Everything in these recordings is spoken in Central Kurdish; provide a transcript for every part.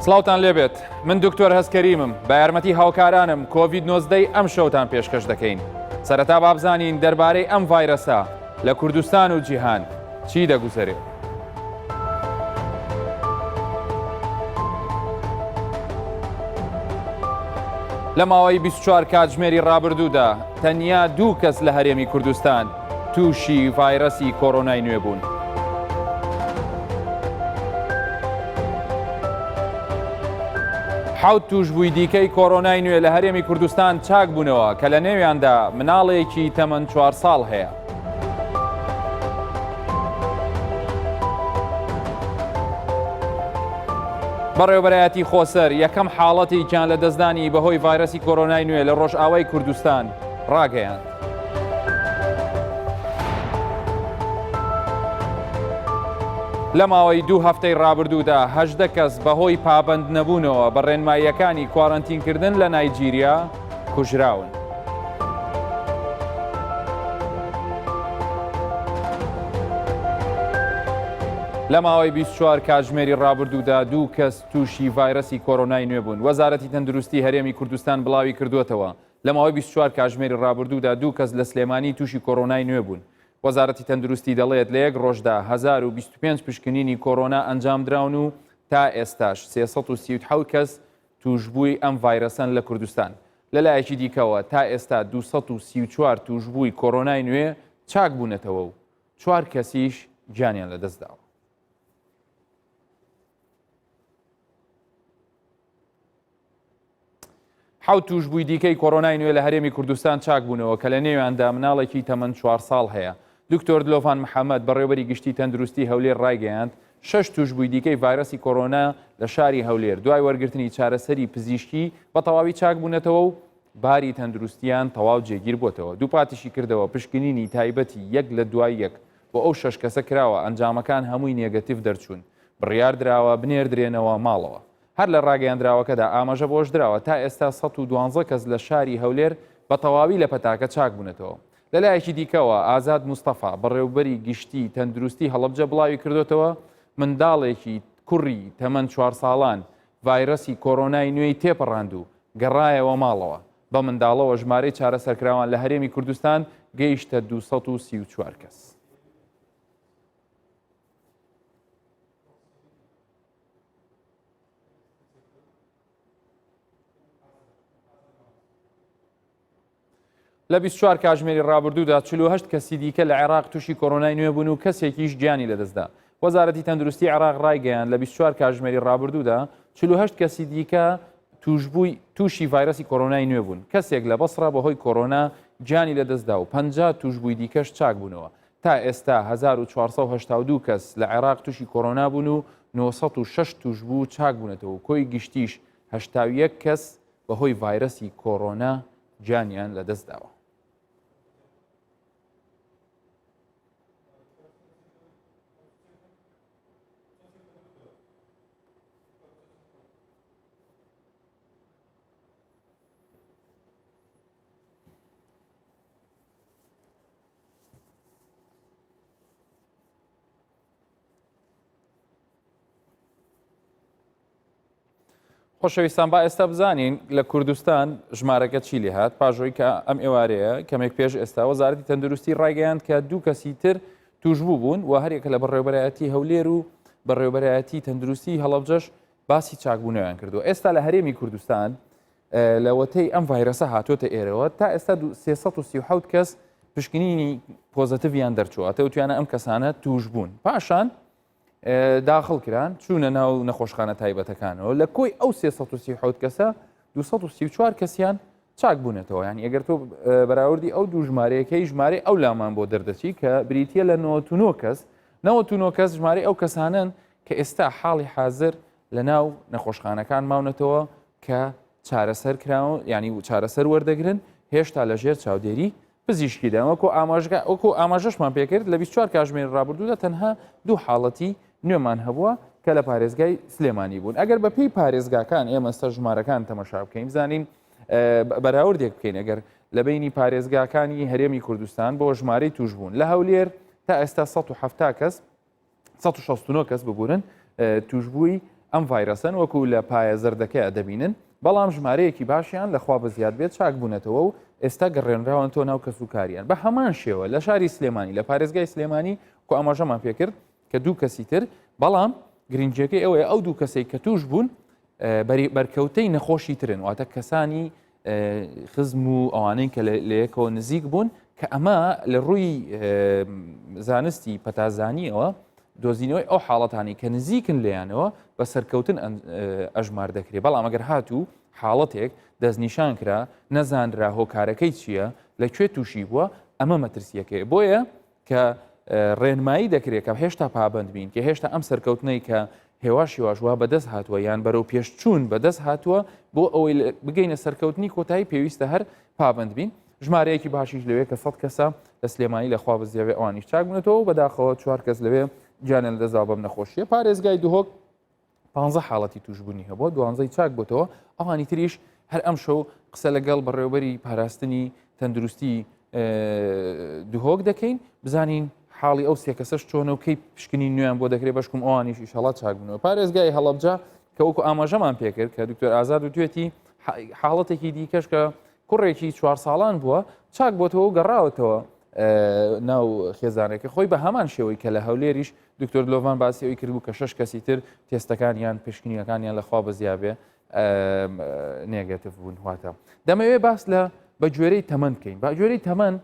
سڵاوتان لێبێت من دکتۆر هەستکەریمم بە یارمەتی هاوکارانم کۆڤید 19 ئەم شەوتان پێشکەش دەکەین سەرەتا بابزانین دەربارەی ئەم ڤایرەسە لە کوردستان و جیهان چی دەگوزەرێ؟ لە ماوەی 24 کاتژمێری ڕابردوودا تەنیا دوو کەس لە هەرێمی کوردستان تووشی ڤایرەسی کۆرۆنای نوێ بوون. حەوت تووشبووی دیکەی کۆرۆنای نوێ لە هەرێمی کوردستان چاک بوونەوە کە لە نێویاندا مناڵێکی تەمەن چوار ساڵ هەیە. بەڕێوەبەرایەتی خۆسەر یەکەم حاڵەتی گیان لەدەستدانی بەهۆی ڤایرەسی کۆرۆنای نوێ لە ڕۆژئاوای کوردستان ڕاگەیاند. لە ماوەی دوو هەفتەی ڕابردوودا 18 کەس بەهۆی پابەند نەبوونەوە بە ڕێنماییەکانی کوارەنتینکردن لە نایجیریا کوژراون. لە ماوەی 24 کاتژمێری ڕابردوودا دوو کەس تووشی ڤایرەسی کۆرۆنای نوێ بوون. وەزارەتی تەندروستی هەرێمی کوردستان بڵاوی کردووەتەوە، لە ماوەی 24 کاتژمێری ڕابردوودا دوو کەس لە سلێمانی تووشی کۆرۆنای نوێ بوون. وەزارەتی تەندروستی دەڵێت، لە یەک ڕۆژدا 1025 پشکنینی کۆرۆنا ئەنجامدراون و تا ئێستاش 337 کەس تووشبووی ئەم ڤایرەسەن لە کوردستان. لەلایەکی دیکەوە تا ئێستا 234 تووشبووی کۆرۆنای نوێ چاکبوونەتەوە و چوار کەسیش گیانیان لەدەستداوە. حەوت تووشبووی دیکەی کۆرۆنای نوێ لە هەرێمی کوردستان چاکبوونەوە کە لە نێویاندا مناڵێکی تەمەن چوار ساڵ هەیە. دکتۆر دلۆڤان محەمەد، بەڕێوەبەری گشتی تەندروستی هەولێر ڕایگەیاند، شەش تووشبووی دیکەی ڤایرەسی کۆرۆنا لە شاری هەولێر دوای وەرگرتنی چارەسەری پزیشکی بە تەواوی چاکبوونەتەوە و باری تەندروستیان تەواو جێگیر بۆتەوە. دووپاتیشی کردەوە، پشکنینی تایبەتی یەک لە دوای یەک بۆ ئەو شەش کەسە کراوە، ئەنجامەکان هەمووی نێگەتیڤ دەرچوون، بڕیاردراوە بنێردرێنەوە ماڵەوە. هەر لە ڕاگەیاندراوەکەدا ئاماژە بەوەشدراوە، تا ئێستا 112 کەس لە شاری هەولێر بە تەواوی لە پەتاکە چاکبوونەتەوە. لەلایەکی دیکەوە، ئازاد مستەفا، بەڕێوبەری گشتیی تەندروستی هەڵەبجە بڵاویکردۆتەوە، منداڵێکی کوڕی تەمەن چوار ساڵان ڤایرەسی کۆرۆنای نوێی تێپەڕاند و گەڕایەوە ماڵەوە. بە منداڵەوە ژمارەی چارەسەرکراوان لە هەرێمی کوردستان گەیشتە 234 کەس. لە 24 کاژمێری ڕابردوودا 48 کەسی دیکە لە عێراق تووشی کۆرۆنای نوێ بوون و کەسێکیش گیانی لەدەستدا. وەزارەتی تەندروستی عێراق ڕایگەیاند لە 24 کاژمێری ڕابردوودا 48 کەسی دیکە تووشبووی تووشی ڤایرەسی کۆرۆنای نوێ بوون. کەسێک لە بەسڕە بەهۆی کۆرۆنا گیانی لەدەستدا و 50 تووشبووی دیکەش چاکبوونەوە. تا ئێستا 1482 کەس لە عێراق تووشی کۆرۆنا بوون و 906 تووشبوو چاکبوونەتەوە و کۆی گشتیش 81 کەس بەهۆی ڤایرەسی کۆرۆنا گیانیان لەدەستداوە. خۆشەویستان با ئێستا بزانین لە کوردستان ژمارەکە چی لێهات پاژۆی کە ئەم ئێوارەیە کەمێک پێش ئێستا وەزارەتی تەندروستی ڕایگەیاند کە دوو کەسی تر توشبوو بوون و هەریەکە لە بەڕێوبەرایەتی هەولێر و بەڕێوبەرایەتی تەندروستی هەڵەبجەش باسی چاکبوونەوەیان کردو ئێستا لە هەرێمی کوردستان لەوەتەی ئەم ڤایرەسە هاتۆتە ئێرەوە تا ئێستا 337 کەس پشکنینی پۆزەتیڤیان دەرچووە تەوتیانە ئەم کەسانە توش بوون پاشان داخڵ کران چوونە ناو نەخۆشخانە تایبەتەکانەوە لە کۆی ئەو 337 کەسە 234 کەسیان چاک بوونەتەوە یان ئەگەر تۆ بەراوردی ئەو دوو ژمارەیەکەی ژمارەی ئەو لامان بۆ دەردەچی کە بریتە لە 99 کەس 99 کەس ژمارەی ئەو کەسانن کە ئێستا حاڵی حاضر لە ناو نەخۆشخانەکان ماونەتەوە کە چارەسەر کراون ینی و چارەسەر وەردەگرن هێشتا لە ژێر چاودێری پزیشکیدا وەکو ئاماژگە وەکو ئاماژەشمان پێکرد لە 24 کاژمێر ڕابردوودا تەنها دوو حاڵەتی نوێمان هەبووە کە لە پارێزگای سلێمانی بوون ئەگەر بە پێی پارێزگاکان ئێمە سەر ژمارەکان تەمەشا بکەین بزانین بەراوردێک بکەین ئەگەر لە بینی پارێزگاکانی هەرێمی کوردستان بۆ ژمارەی توشبوون لە هەولێر تا ئێستا 170 کەس 169 کەس ببورن توشبووی ئەم ڤایرەسەن وەکو لە پایە زەردەکەیا دەبینن، بەڵام ژمارەیەکی باشیان لە خوا بەزیاد بێت چاک بوونەتەوە و ئێستا گەڕێنراوەنتەوە ناو کەسوکاریان. بە هەمان شێوە لە شاری سلێمانی لە پارێزگای سلێمانی کو ئاماژەمان پێکرد کە دوو کەسی تر، بەڵام گرنگیەکەی ئەوەیە ئەو دوو کەسەی کە توش بوون بەرکەوتەی نەخۆشی ترن، واتە کەسانی خزم و ئەوانەی کە لە یەکەوە نزیک بوون کە ئەمە لە ڕووی زانستی پەتازانیەوە دۆزینەوەی ئەو حاڵەتانی کە نزیکن لێیانەوە بە سەرکەوتن ئەژمار دەکرێت بەڵام ئەگەر هاتوو حاڵەتێک دەستنیشان کرا نەزانرا هۆکارەکەی چییە لە کوێ تووشی بووە ئەمە مەترسیەکەی بۆیە کە ڕێنمایی دەکرێت کە هێشتا پابند بین کە هێشتا ئەم سەرکەوتنەی کە هێواش هێواش وا بەدەست هاتووە یان بەرەو پێشچوون بەدەست هاتووە بۆ ئەوەی بگەینە سەرکەوتنی کۆتایی پێویستە هەر پابند بین ژمارەیەکی باشیش لەوێ کە 100 کەسە لە سلێمانی لە خوا بزیاوێ ئەوانیش چاک بنێتەوە و بەداخەوە چوار کەس لەوێ گیانیان لەدەستدا بەم نەخۆشیە پارێزگای دهۆک پانزە حاڵەتی توشبوونی هەبووە دوانزەی چاک بۆتەوە ئەوانی تریش هەر ئەم شەو قسە لەگەڵ بەڕێوبەری پاراستنی تەندروستی دهۆک دەکەین بزانین حاڵی ئەو سێ کەسەش چۆنە و کەی پشکنی نوێیان بۆ دەکرێت بەشکم ئەوانیش ئیشەڵا چاک بنەوە پارێزگای هەڵەبجە کە وەکو ئاماژەمان پێکرد کە دکتۆر ئازاد وتوێتی حاڵەتێکی دیکەش کە کوڕێکی چوار ساڵان بووە چاک بۆتەوە و گەڕاوەتەوە ناو خێزانەکە خۆی بە هەمان شێوەی کە لە هەولێریش دکتۆر لۆڤان باسی ئەوی کردبوو کە شش کەسی تر تێستەکانیان پشکنینەکانیان لەخوا بەزیابێ negative بوون واتە دەمەوێ باس لە بە گوێرەی تەمەن بکەین بە گوێرەی تەمەن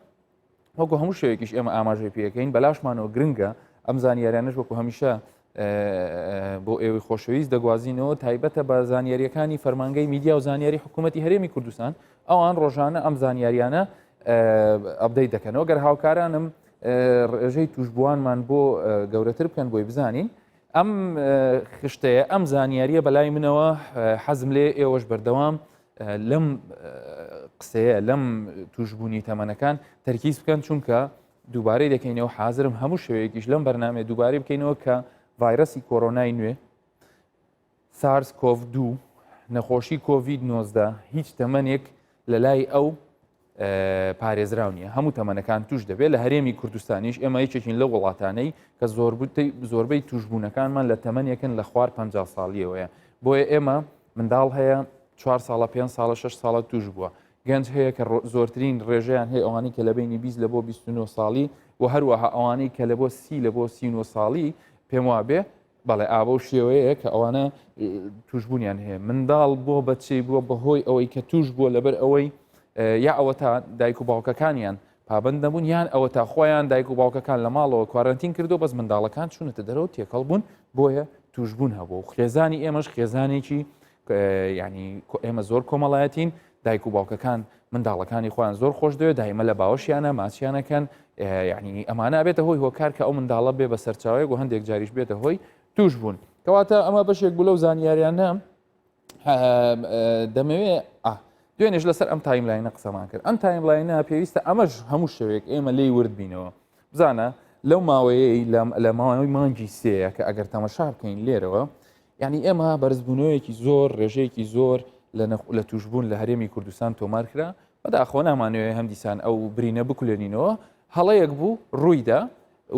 وەکو هەموو شێوێکیش ئێمە ئاماژەی پێەکەین بەلاشمانەوە گرنگە ئەم زانیاریانەش وەکو هەمیشە بۆ ئێوەی خۆشەویست دەگوازینەوە تایبەتە بە زانیاریەکانی فەرمانگەی میدیا و زانیاری حکوومەتتی هەرێمی کوردستان ئەوان ڕۆژانە ئەم زانیاریانە update دەکەنەوە گەر هاوکارانم ڕێژەی توشبووانمان بۆ گەورەتر بکەن بۆی بزانین ئەم خشتەیە ئەم زانیاریە بەلای منەوە حەزم لێ ئێوەش بەردەوام لەم قسەیە لەم توشبوونی تەمەنەکان تەرکیز بکەن چونکە دووبارەی دەکەینەوە حازرم هەموو شێوەیەکیش لەم بەرنامەیە دووبارەی بکەینەوە کە ڤایرەسی کۆرۆنای نوێ سارس کۆڤ دوو نەخۆشی کۆڤید 19 هیچ تەمەنێک لە لای ئەو پارێزراو نییە هەموو تەمەنەکان توش دەبێت لە هەرێمی کوردستانیش ئێمە یەکێکین لە وڵاتانەی کە زۆربەی توشبوونەکانمان لە تەمەنێکن لە خوار 50 ساڵیەوەیە بۆیە ئێمە منداڵ هەیە چوار ساڵە پێ ساڵە 6 ساڵە توش بووە گەنج هەیە کە زۆرترین ڕێژەیان هەیە ئەوانەی کە لە بەینی 20 لە بۆ 29 ساڵی و هەروەها ئەوانەی کە لە بۆ 30 لە بۆ 39 ساڵی پێم وابێ بەڵێ ئابە و شێوەیە کە ئەوانە توشببوونیان هەیە منداڵ بۆ بەچی بووە بەهۆی ئەوەی کە توش بووە لەبەر ئەوەی یا ئەوە تا دایک و باوکەکانیان پابند نەبوون یان ئەوە تا خۆیان دایک و باوکەکان لە ماڵەوە quarantine کردو بەس منداڵەکان چوونەتە دەرەوە تێکەڵ بوون بۆیە توشببوون هەبوو خێزانی ئێمەش خێزانێکی ینی ئێمە زۆر کۆمەڵایەتین دایک و باوکەکان منداڵەکانی خۆیان زۆر خۆش دەوێت دایمە لە باوەشیانە ماچیانەکەن یعنی ئەمانە بێتە هۆی هۆکار کە ئەو منداڵە بێ بە سەرچاوەیەک و هەندێک جاریش بێتە هۆی توش بوون کەواتە ئەمە بەشێک بوو لەو زانیاریانە دەمەوێ دوێنێش لەسەر ئەم timeline ە قسەمان کرد ئەم timeline ە پێویستە ئەمەش هەموو شەوێک ئێمە لێی ورد بینەوە بزانە لەو ماوەیەی لە ماوەی مانگی سێیە کە ئەگەر تەمەشا بکەین لێرەوە یعنی ئێمە بەرزبوونەوەیەکی زۆر ڕێژەیەکی زۆر لە توشبوون لە هەرێمی کوردستان تۆمار کرا بەداخۆ نامانەوێ هەم دیسان ئەو برینە بکولێنینەوە هەڵەیەک بوو ڕوویدا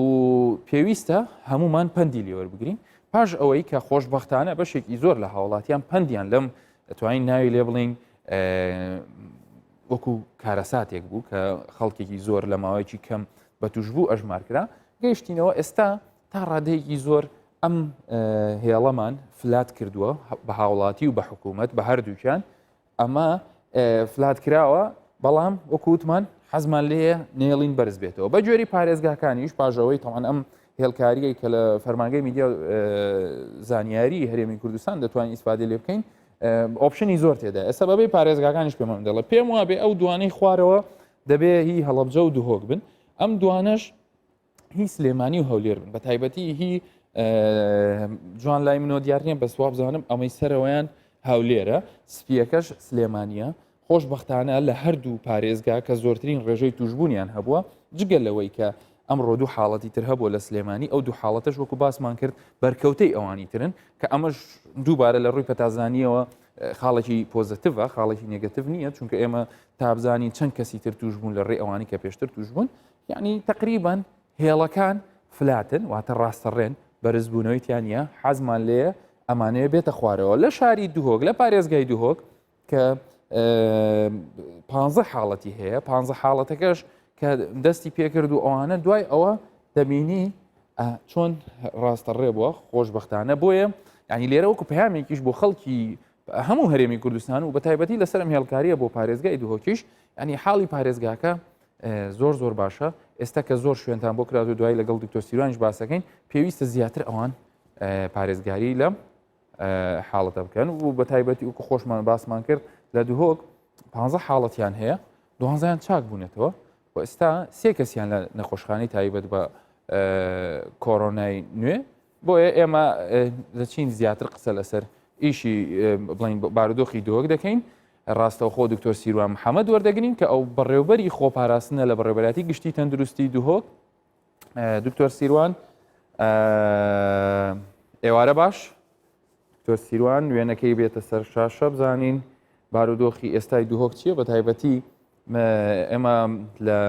و پێویستە هەمومان پەندی لێوەربگرین پاش ئەوەی کە خۆشببختانە بەشێکی زۆر لە هاوڵاتیان پەندیان لەم دەتوانین ناوی لێ بڵین وەکو کارەساتێک بوو کە خەڵکێکی زۆر لە ماوەیەکی کەم بە توشبوو ئەژمار کرا گەیشتینەوە ئێستا تا ڕادەیەکی زۆر ئەم هێڵەمان flat کردووە بە هاوڵاتی و بە حکوومەت بە هەردووکیان ئەمە flat کراوە بەڵام وەکووتمان حەزمان لێ نێڵین بەرز بێتەوە بە گوێری پارێزگاکانیش پاژەوەی تەوان ئەم هێڵکاریی کە لە فەرمانگەی میدیا زانیاری هەرێمی کوردستان دەتوانین ئیسفادە لێ بکەین option ی زۆر تێدا ئێستا بەبێ پارێزگاکانیش پێمان دەڵێ پێم وابێ ئەو دوانەی خوارەوە دەبێ هی هەڵەبجە و دهۆک بن ئەم دوانەش هی سلێمانی و هەولێر بن بە تایبەتی هی جوان لای منەوە دیار نییە بەس وابزانم ئەمەی سەرەوەیان هەولێرە سپیەکەش سلێمانیە خۆشببختانە لە هەردوو پارێزگا کە زۆرترین ڕێژەی توشببوونیان هەبووە جگە لەوەی کە ئەمڕۆ دوو حاڵەتی تر هەبووە لە سلێمانی ئەو دوو حاڵەتەش وەکو باسمان کرد بەرکەوتەی ئەوانی ترن کە ئەمەش دووبارە لە ڕووی پەتازانیەوە خاڵێکی positive ە خاڵێکی negative نییە چونکە ئێمە تابزانین چەند کەسی تر توش بوون لە ڕێ ئەوانی کە پێشتر توش بوون یعنی تقریبان هێڵەکان flat ن واتە ڕاستەڕێن بەرزبوونەوەی تیانە حەزمان لێ. ئەمانەیە بێتە خوارەوە لە شاری دهۆک لە پارێزگای دهۆک کە پ حاڵەتی هەیە پ حاڵەتەکەش کە دەستی پێکرد و ئەوانە دوای ئەوە دەبینی چۆن ڕاستە ڕێ بووە خۆشببختانە بۆیە ینی لێرە وەکو پامێکیش بۆ خەڵکی هەموو هەرێمی کوردستان و بە تایبەتی لەسەرم هێڵکاریە بۆ پارێزگای دهۆکیش ینی حاڵی پارێزگاکە زۆر زۆر باشە ئێستا کە زۆر شوێنتان بۆ کرات و دوای لەگەڵ دکتۆر سیروانیش باسەکەین پێویستە زیاتر ئەوان پارێزگاری لەم حاڵەتە بکەن و بە تایبەتی وکو خۆشمان باسمان کرد لە دهۆک پ حاڵەتیان هەیە دوانزیان چاک بوونەتەوە و ئێستا سێ کەسیان لە نەخۆشخانەی تایبەت بە کۆرۆنای نوێ بۆیە ئێمە دەچین زیاتر قسە لەسەر ئیشی بڵین بارودۆخی دۆک دەکەین ڕاستەوخۆ دکتۆر سیروان محەممەد وەردەگرین کە ئەو بەڕێوبەری خۆپاراستنە لە بەڕێوبەراتی گشتی تەندروستی دهۆک دکتۆر سیروان ئێوارە باش دکتۆر سیروان وێنەکەی بێتە سەر شاشە بزانین بارودۆخی ئێستای دهۆک چییە بە تایبەتی ئێمە لە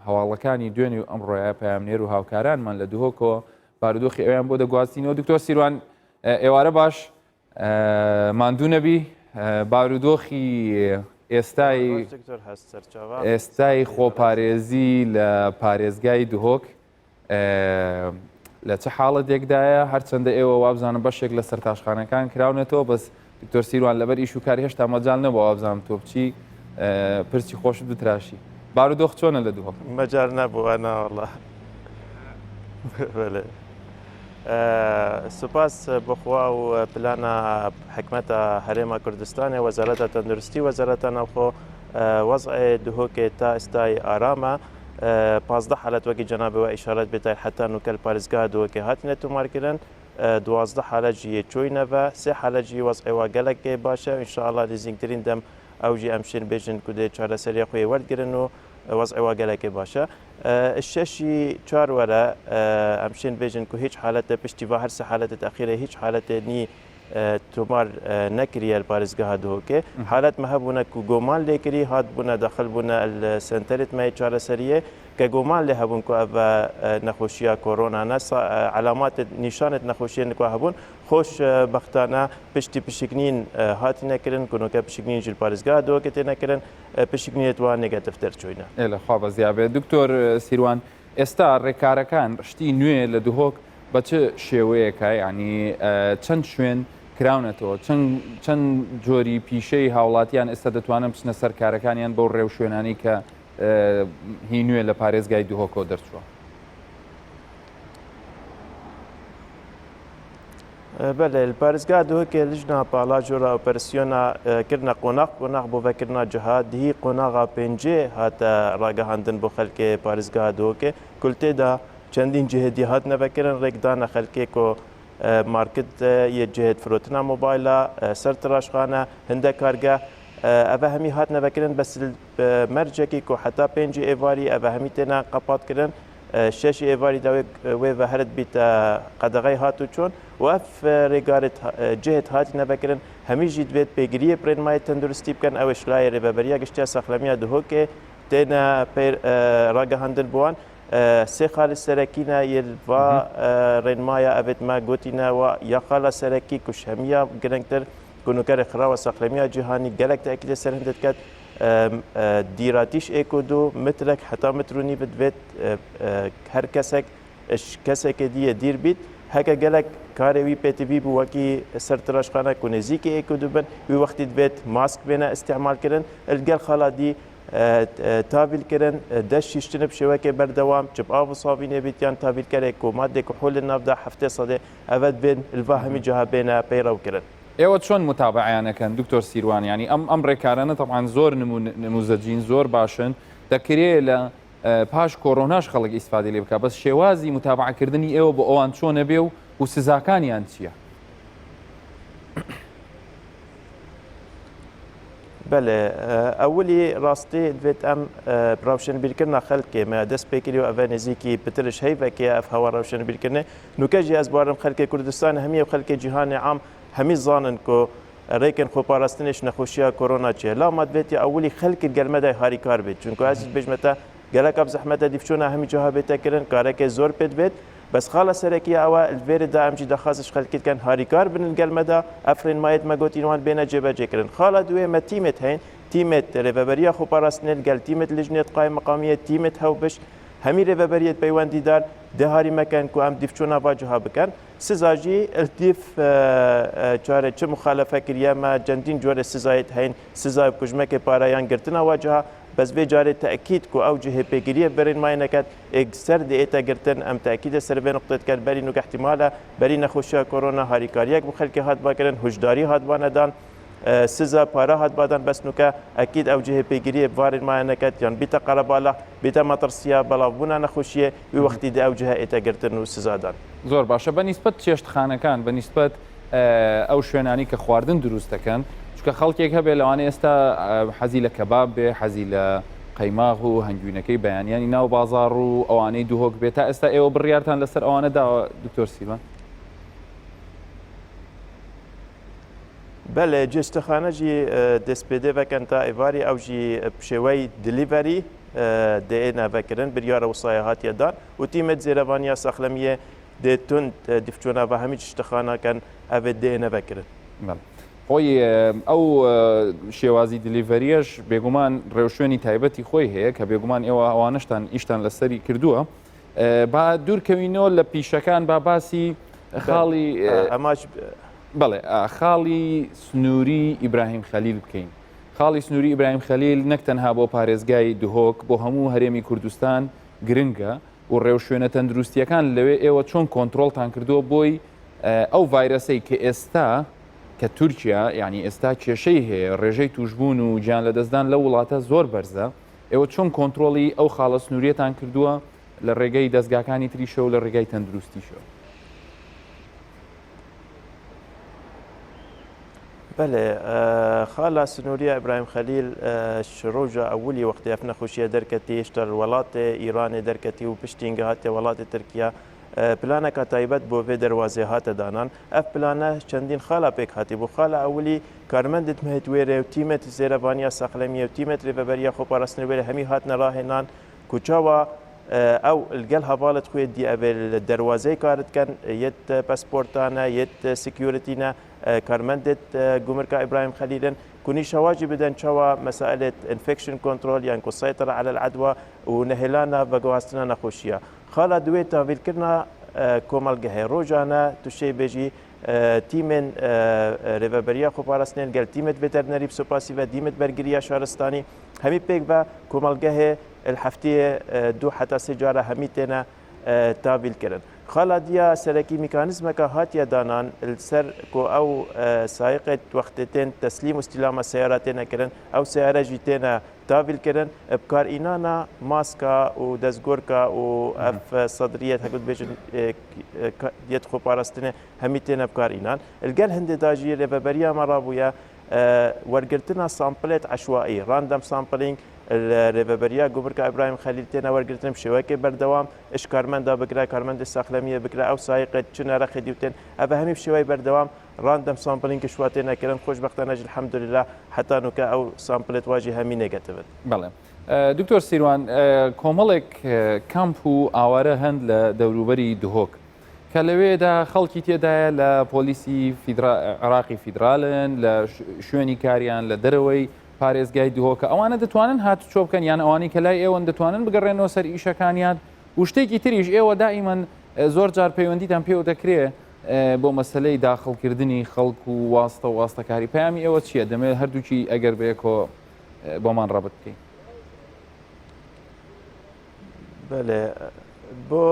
هەواڵەکانی دوێنێ و ئەمڕۆیە پەیامنێر و هاوکارانمان لە دهۆکەوە بارودۆخی ئەویان بۆ دەگواستینەوە دکتۆر سیروان ئێوارە باش ماندوو نەبی بارودۆخی ئێستای ئێستای خۆپارێزی لە پارێزگای دهۆک لە چ حاڵەتێکدایە هەرچەندە ئێوە وابزانم بەشێک لە سەرتاشخانەکان کراونەتەوە بەس دکتۆر سیروان لەبەر ئیش و کار هێشتا مەجال نەبووە وابزانم تۆ بچی پرسی خۆشت بتراشی بارودۆخ چۆنە لە دهۆک؟ مەجال نەبووە ناوەڵا بەلێ سوپاس بۆ خوا و پلانە حکمەتە هەرێمە کوردستانێ وەزارەتە تەندروستی وەزارەتە ناوخۆ وەزعێ دهۆکێ تا ئێستای ئارامە 15 حالەت وەکی جەنابێ وە ئیشارەت بێتای حتا نوکەل پارێزگا دهۆکێ هاتینە تۆمارکردن 12 حالەت ژی یە چۆینەڤە سێ حالەت ژی وەزعێ وا گەلەک باشە ان شاء الله نزیکترین دەم ئەو ژی ئەم شێن بێژن کو دێ چارەسەریە خوێ وەردگرن و وەزعێ وا گەلەکێ باشە شەشی چوار وەرە ئەم شێن بێژن کو هیچ حالەتە پشتی ڤا هەر سێ حالەتت ئەخیرە هیچ حالەتێ نی تۆمار نەکریە پارێزگەها دهۆکێ حالەت مە هەبوونە کو گۆمان لێکری هات بوونە داخل بوونە سنتەرت مە چارەسەریە کە گۆمان لێ هەبوون کو ئەڤ نەخۆشیە کۆرۆنا نە عەلامات نیشانت نەخۆشیە نکوا هەبوون خۆش بەختانە پشتی پشکنین هاتینە کرن کونۆکە پشکنین ژیر پارێزگا دهۆکێ تێنە کرن پشکنینت وا نێگەتیڤ دەرچوینە. ئێ لە خوا بەزیابێت دکتۆر سیروان ئێستا ڕێکارەکان شتی نوێ لە دهۆک بە چ شێوەیەکە یعنی چەند شوێن کراونەتەوە چەند چەند جۆری پیشەی هاوڵاتیان ئێستا دەتوانن بچنە سەر کارەکانیان بەو ڕێوشوێنانی کە هی نوێ لە پارێزگای دهۆکەوە دەرچووە؟ بەلێ li parêzgeha Duhokê lijna pala cora operasiyona kirina qonax qonax bo vekirina ciha dihî qonaxa pêncê hate ragihandin bo xelkê parêzgeha Duhokê ku li tê de çendîn cihê dî hatine vekirin rêk dane xelkê ku market yê cihê firotina mobayla ser tiraşxane hindek kargeh eve hemî hatine vekirin bes li mercekî ku heta pêncî êvarî eve hemî têne qepat kirin şeşî êvarî de wê veherit bîte qedexey hat û çûn û ev rêgarê cihê hatîne vekirin hemî jî divêt pêgiriyê bi rênmayê tenduristî bikin ew ê şilayê Rêveberiya Giştiya Saxlemiya Duhokê têne pê ragihandin bi wan sê xalê serekî ne yê li va rênmaya ev ê me gotîne wa ya xala serekî ku ji hemiya giringtir ku nûkerê xirawa saxlemiya cîhanî gelek tekîdê ser hindê diket Dîratîş ê ku du mitrek heta mitr û nîv divêt her kesek ji kesekê dî yê dîr bît. Heke gelek karê wî pêtivî bû wekî ser tiraşxane ku nêzîkê ê ku du bin, wî wextî divêt mask bêne îstîmalkirin. Li gel xala dî tavîlkirin, dest şîştin bi şêwekê berdewam, çi bi av û savînê bît yan tavîlkerê ku madê kuhûl li nav de 70 sedê eve divên li va hemî ciha bêne peyrewkirin. ئێوە چۆن متابعەیان ئەکەن دکتۆر سیروان یانی ئەم ئەم ڕێکارانە تەبعەن زۆر نموزەجین زۆر باشن دەکرێ لە پاش کۆرۆناش خەڵک ئیسفادەی لێ بکا بەس شێوازی متابعەکردنی ئێوە بۆ ئەوان چۆنە بێ و و سزاکانیان چییە؟ بەلێ ئەولی ڕاستی دەبێت ئەم ڕەوشنبیرکردنا خەلکێ مە دەست پێکری و ئەڤە نزیکی پترش هەیڤەکێ ئەف هەوا ڕەوشنبیرکردنێ نوکە ژی ئەز بارم خەلکێ کوردستان هەمیە و خەلکێ جیهانێ عام هەمی زانن کو رێکن خۆپاراستنێش نەخۆشیا کۆرۆنا چیە لا ما دبێت یا ئەولی خەلکت گەرمەدای هاریکار بێت چونکو ئەز بێژمەتە گەلەک ئەب زەحمەتە دیفچۆنا هەمی جاها بێتە کرن کارەکێ زۆر پێت بێت. بەس خاڵە سەرەکیە ئەوە الڤێرە دا ئەم جی دەخواز ژ خەلکی دکەن هاریکار بن الگەل مەدا ئەف رێنمایەت مە گۆتین وان بێنە جێبەجێ کرن. خاڵە دوێ مە تیمێت هەین تیمێت رێڤەبەرییا خۆپاراستنێ الگەل تیمێت لجنێت قایمقامیێ تیمێت هەوبش هەمی رێڤەبەریێت پەیوەندیدار دێ هاری مەکەن کو ئەم دیفچۆنا ڤا جها بکەن. سزا ژی الدیف چارێ چ مخالەفە کریە مە جەندین جۆرێ سزایێت هەین سزای بکوژمەکێ پارە یان گرتنا وا جها بەس ڤێ جارێ تەئکید کو ئەو جهێ پێگیریێ ڤێ رێنمایێ نەکەت ئێگ سەر دێئێتە گرتن ئەم تەئکیدە سەر ڤێ نوقتێ دکەن بەری نوکە ئحتیمالە بەری نەخۆشیا کۆرۆنا هاریکاریەک بو خەلکێ هاتبا کرن هوشداری هاتبانە دان سزا پارە هاتبادان بەس نوکە ئەکید ئەو جهێ پێگیریێ ڤا رێنمایە نەکەت یان بیتە قەرەبالغ بیتە مەترسیا بەڵاڤبونا نەخۆشیێ وی وەختی دێ ئەو جهە ئێتە گرتن و سزادان. زۆر باشە بە نیسبەت چێشتخانەکان بە نیسبەت ئەو شوێنانی کە خواردن دروست دەکەن چونکە خەڵکێک هەبێ لەوانەیە ئێستا حەزی لە کەباب بێ حەزی لە قەیماغ و هەنگوینەکەی بەیانیانی ناو بازاڕ و ئەوانەی دهۆک بێت تا ئێستا ئێوە بڕیارتان لەسەر ئەوانە داوە دکتۆر سیروان؟ بەلێ جێشتخانە ژی دەست پێدێ ڤەکەن تا ئێڤاری ئەو ژی پشێوەی delivery دێ ڤەکرن بریارە وسایە هاتیە دان و تیمێت زێرەڤانیا ساخلەمیێ دێ توند دیفچۆنا ڤە هەمی جشتخانە کەن ئەڤێ دێ نەڤەکرن. بەڵێ خۆی ئەو شێوازی delivery یەش بێگومان ڕێوشوێنی تایبەتی خۆی هەیە کە بێگومان ئێوە ئەوانەشتان ئیشتان لەسەری کردووە با دوورکەوینەوە لە پیشەکان با باسی خاڵی ئەماش بەڵێ خاڵی سنووری ئیبراهیم خەلیل بکەین خاڵی سنووری ئیبراهیم خەلیل نەک تەنها بۆ پارێزگای دهۆک بۆ هەموو هەرێمی کوردستان گرنگە و ڕێوشوێنە تەندروستیەکان لەوێ ئێوە چۆن کۆنترۆڵتان کردووە بۆی ئەو ڤایرەسەی کە ئێستا کە تورکیا یعنی ئێستا کێشەی هەیە ڕێژەی توشبوون و گیان لەدەستدان لەو وڵاتە زۆر بەرزە ئێوە چۆن کۆنترۆڵی ئەو خاڵە سنووریەتان کردووە لە ڕێگەی دەستگاکانی تریشەوە لە ڕێگای تەندروستیشەوە؟ بەلێ خالا سنووریە ئیبراهیم خەلیل ڕۆژە ئەولی وەختی ئەف نەخۆشیە دەرکەتی هێشتا وڵاتێ ئیرانێ دەرکەتی و پشتینگە هاتێ وڵاتێ ترکیا پلانەکە تایبەت بۆ ڤێ دەروازێ هاتە دانان ئەف پلانە چەندین خالا پێک هاتی بوو خالا ئەولی کارمەندت مهت وێرێ و تیمەت زێرەڤانیا ساخلەمیە و تیمەت رێڤەبەریە خۆپاراستن وێرێ هەمی هاتنە ڕاهێنان کو چاوا ئەو لگەل هەڤاڵت خوێ دی ئەڤێ لە دەروازەی کارت کەن یەت پەسپۆرتانە یەت security نە کارمەندت گومرکا ئیبراهیم خەلیلن کو نیشەواجی بدەن چاوا مەسائلێت infection control یان کو سەیتەرە عەلە العەدوا و نەهێلانە ڤەگواستنە نەخۆشیە خالا دوێ تاڤیلکردنا کۆمەڵگەهێ ڕۆژانە تو شێ بێژی تیمێن رێڤەبەرییا خۆپاراستنێ گەل تیمێت ڤێتەرنەری بسۆپاسی ڤە دیمێت بەرگرییا شارستانی هەمی پێک ڤە کۆمەڵگەهێ ال هەفتەیێ دوو حەتا سێ جارە هەمی تێنە تاڤیل کرن. خالا دییا سەرەکی میکانیزمەکە هاتیە دانان ال سەر کو ئەو سایقێت وەختێ تێن تەسلیم و ئستیلامە سەیارە تێنە کرن ئەو سەیارە ژی تێنە تاڤیل کرن بکار ئینانا ماسکا و دەستگۆرکا و ئەف سەدریەت هەکو دبێژن یەت خۆپاراستنێ هەمی تێنە بکار ئینان. الگەل هندێ دا ژی رێڤەبەرییا مە ڕابوویە وەرگرتنا sample ێت عەشوائی، random sampling، لە رێڤەبەرییا گومرکا ئیبراهیم خەلیل تێنە وەرگرتن بشێوەکێ بەردەوام ئش کارمەندا بگرە کارمەندێ ساخلەمیێ بگرە ئەو سایقێت چنە رەخێ دیوتێن ئەڤە هەمی بشێوەی بەردەوام random sampling ش وا تێنە کرن خۆشبەختانە ژ الحمدللە حەتا نوکە ئەو sample ێت واژی هەمی negative ن. بەڵێ دکتۆر سیروان کۆمەڵێک کامپ و ئاوارە هەن لە دەوروبەری دهۆک کە لەوێدا خەڵکی تێدایە لە پۆلیسی عێراقی فیدرالن لە شوێنی کاریان لە دەرەوەی پارێزگای دهۆکە ئەوانە دەتوانن هاتوچۆ بکەن یان ئەوانەی کە لای ئێوەن دەتوانن بگەڕێنەوە سەر ئیشەکانیان و شتێکی تریش ئێوە دائیمەن زۆر جار پەیوەندیتان پێوە دەکرێ بۆ مەسلەی داخڵکردنی خەڵک و واستە و واستەکاری پەیامی ئێوە چییە دەمێت هەردووکی ئەگەر بەیەکۆ بۆمان ڕەبت بکەین. بەلێ بۆ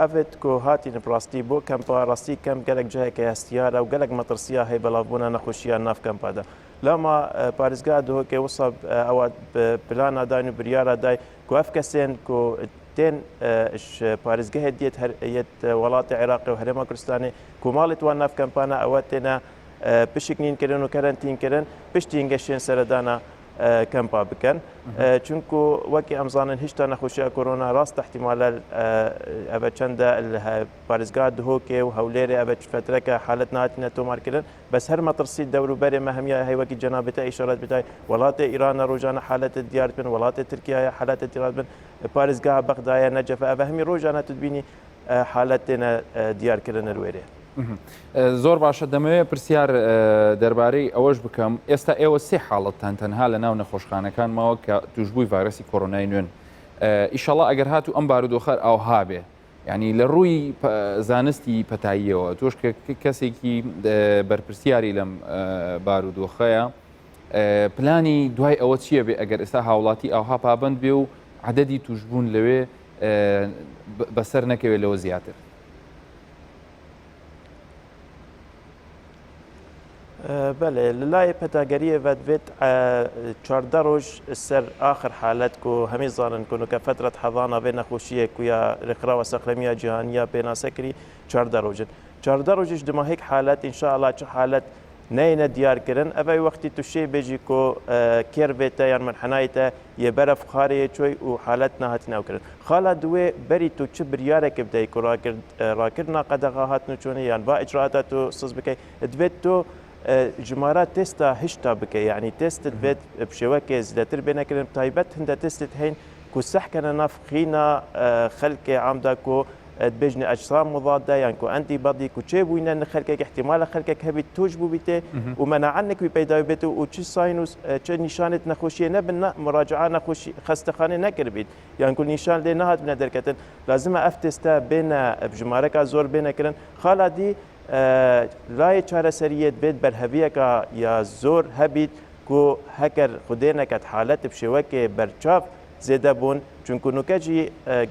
ئەڤێت کو هاتین ڕاستی بۆ کەمپا ڕاستی کەمپ گەلەک جایەکە هەستیارە و گەلەک مەترسیا هەی بەلاڤبوونا نەخۆشییا ناف کەمپادا لاما پارێزگا دهۆکێ وسا ئەوە پلانا داین و بریارا دای کو ئەف کەسێن کو تێن ژ پارێزگەهێ دیێت هەر یەت وەڵاتێ عێراقێ و هەرێما کوردستانێ کو ماڵێت وان ناف کەمپانە ئەوە تێنە پشکنین کرن و کەرەنتین کرن پشتی هینگە شێن سەردانا کەمپا بکەن چونکو وەکی ئەمزانن هیشتا نەخۆشیە کۆرۆنا ڕاست احتیمالە ئەvە چەندە پارێزگا دهۆکێ و هەولێرێ ئەvە فترەکە حالت ناتینە تۆمارکردن بەس هەر مەترسی دەوروبەرێ مە هەمیە هەی وەکی جەنابتە ئیشارەت بدای وڵاتێ ئیرانە ڕۆژانە حالەت دیار بن وڵاتێ ترکیایە حالەت دیار بن پارێزگا بەغدایە نەجەفە ئەvە هەمی ڕۆژانە تدبینی. حالەت تێنە دیارکردن لەوێرێ. زۆر باشە دەمەوێت پرسیار دەربارەی ئەوەش بکەم ئێستا ئێوە سێ حاڵەتتان تەنها لە ناو نەخۆشخانەکان ماوە کە توشبووی ڤایرۆسی کۆرۆنای نوێن ئیشەڵا ئەگەر هاتوو ئەم بارودۆخەر ئاوها بێ یعنی لە ڕووی زانستی پەتاییەوە تۆش کە کەسێکی بەرپرسیاری لەم بارودۆخەیە پلانی دوای ئەوە چییە بێ ئەگەر ئێستا هاوڵاتی ئاوها پابند بێ و عدەدی توشبوون لەوێ بەسەر نەکەوێت لەوە زیاتر؟ بەلێ لە لایێ پەتاگەریێ ڤە دڤێت 14 ڕۆژ سەر ئاخر حالەت کو هەمی زانن کو نوکە فەترەت حەضانە ڤێ نەخۆشیێ کو یا رێکخراوە سەخلەمییا جیهانییا پێناسە کری 14 ڕۆژن 14 ڕۆژیش دما هێک حالەت ئینشائەڵا چ حالەت نەیێنە دیار کرن ئەڤەی وەختی تو شێ بێژی کو کێرڤێ تە یان منحەنای تە یێ بەرەف خارێ یێ چۆی و حالەت ناهاتینە ئەو کرن. خالا دوێ بەری تو چ بریارێک بدەی کو راکردنا قەدەغا هاتن و چۆنێ یان ڤا ئیجرائاتا تو سز بکەی دڤێت تو ژمارە تێستا هشتا بکەی یەعنی تێستت بێت بشێوەکێ زیدەتر بێنە کرن تایبەت هندە تێستت هەین کو سەح کەنە ناف خینا خەلکێ عامدا کو دبێژنە ئەجسام مضادە یان کو ئەنتی بەدی کو چێ بووینە نە خەلکێک احتیمالە خەلکێک هەبیت توش بووبیتێ و مەناعە نکوی پەیداوی بێت و چ sign و چ نیشانێت نەخۆشیە نەبن نە مراجعە نەخۆشی خەستەخانێ نەکردبیت یان کو نیشان لێ نەهاتبنە دەرکەتن لازمە ئەف تێستە بێنە ژمارەکە زۆر بێنەکردن خالا دی لای چارەسەریەت بێت بەرهەڤیەکە یا زۆر هەبیت کو هەکەر خودێ نەکەت حالەت بشێوەکێ بەرچاف زێدە بوون، چونکو نوکە ژی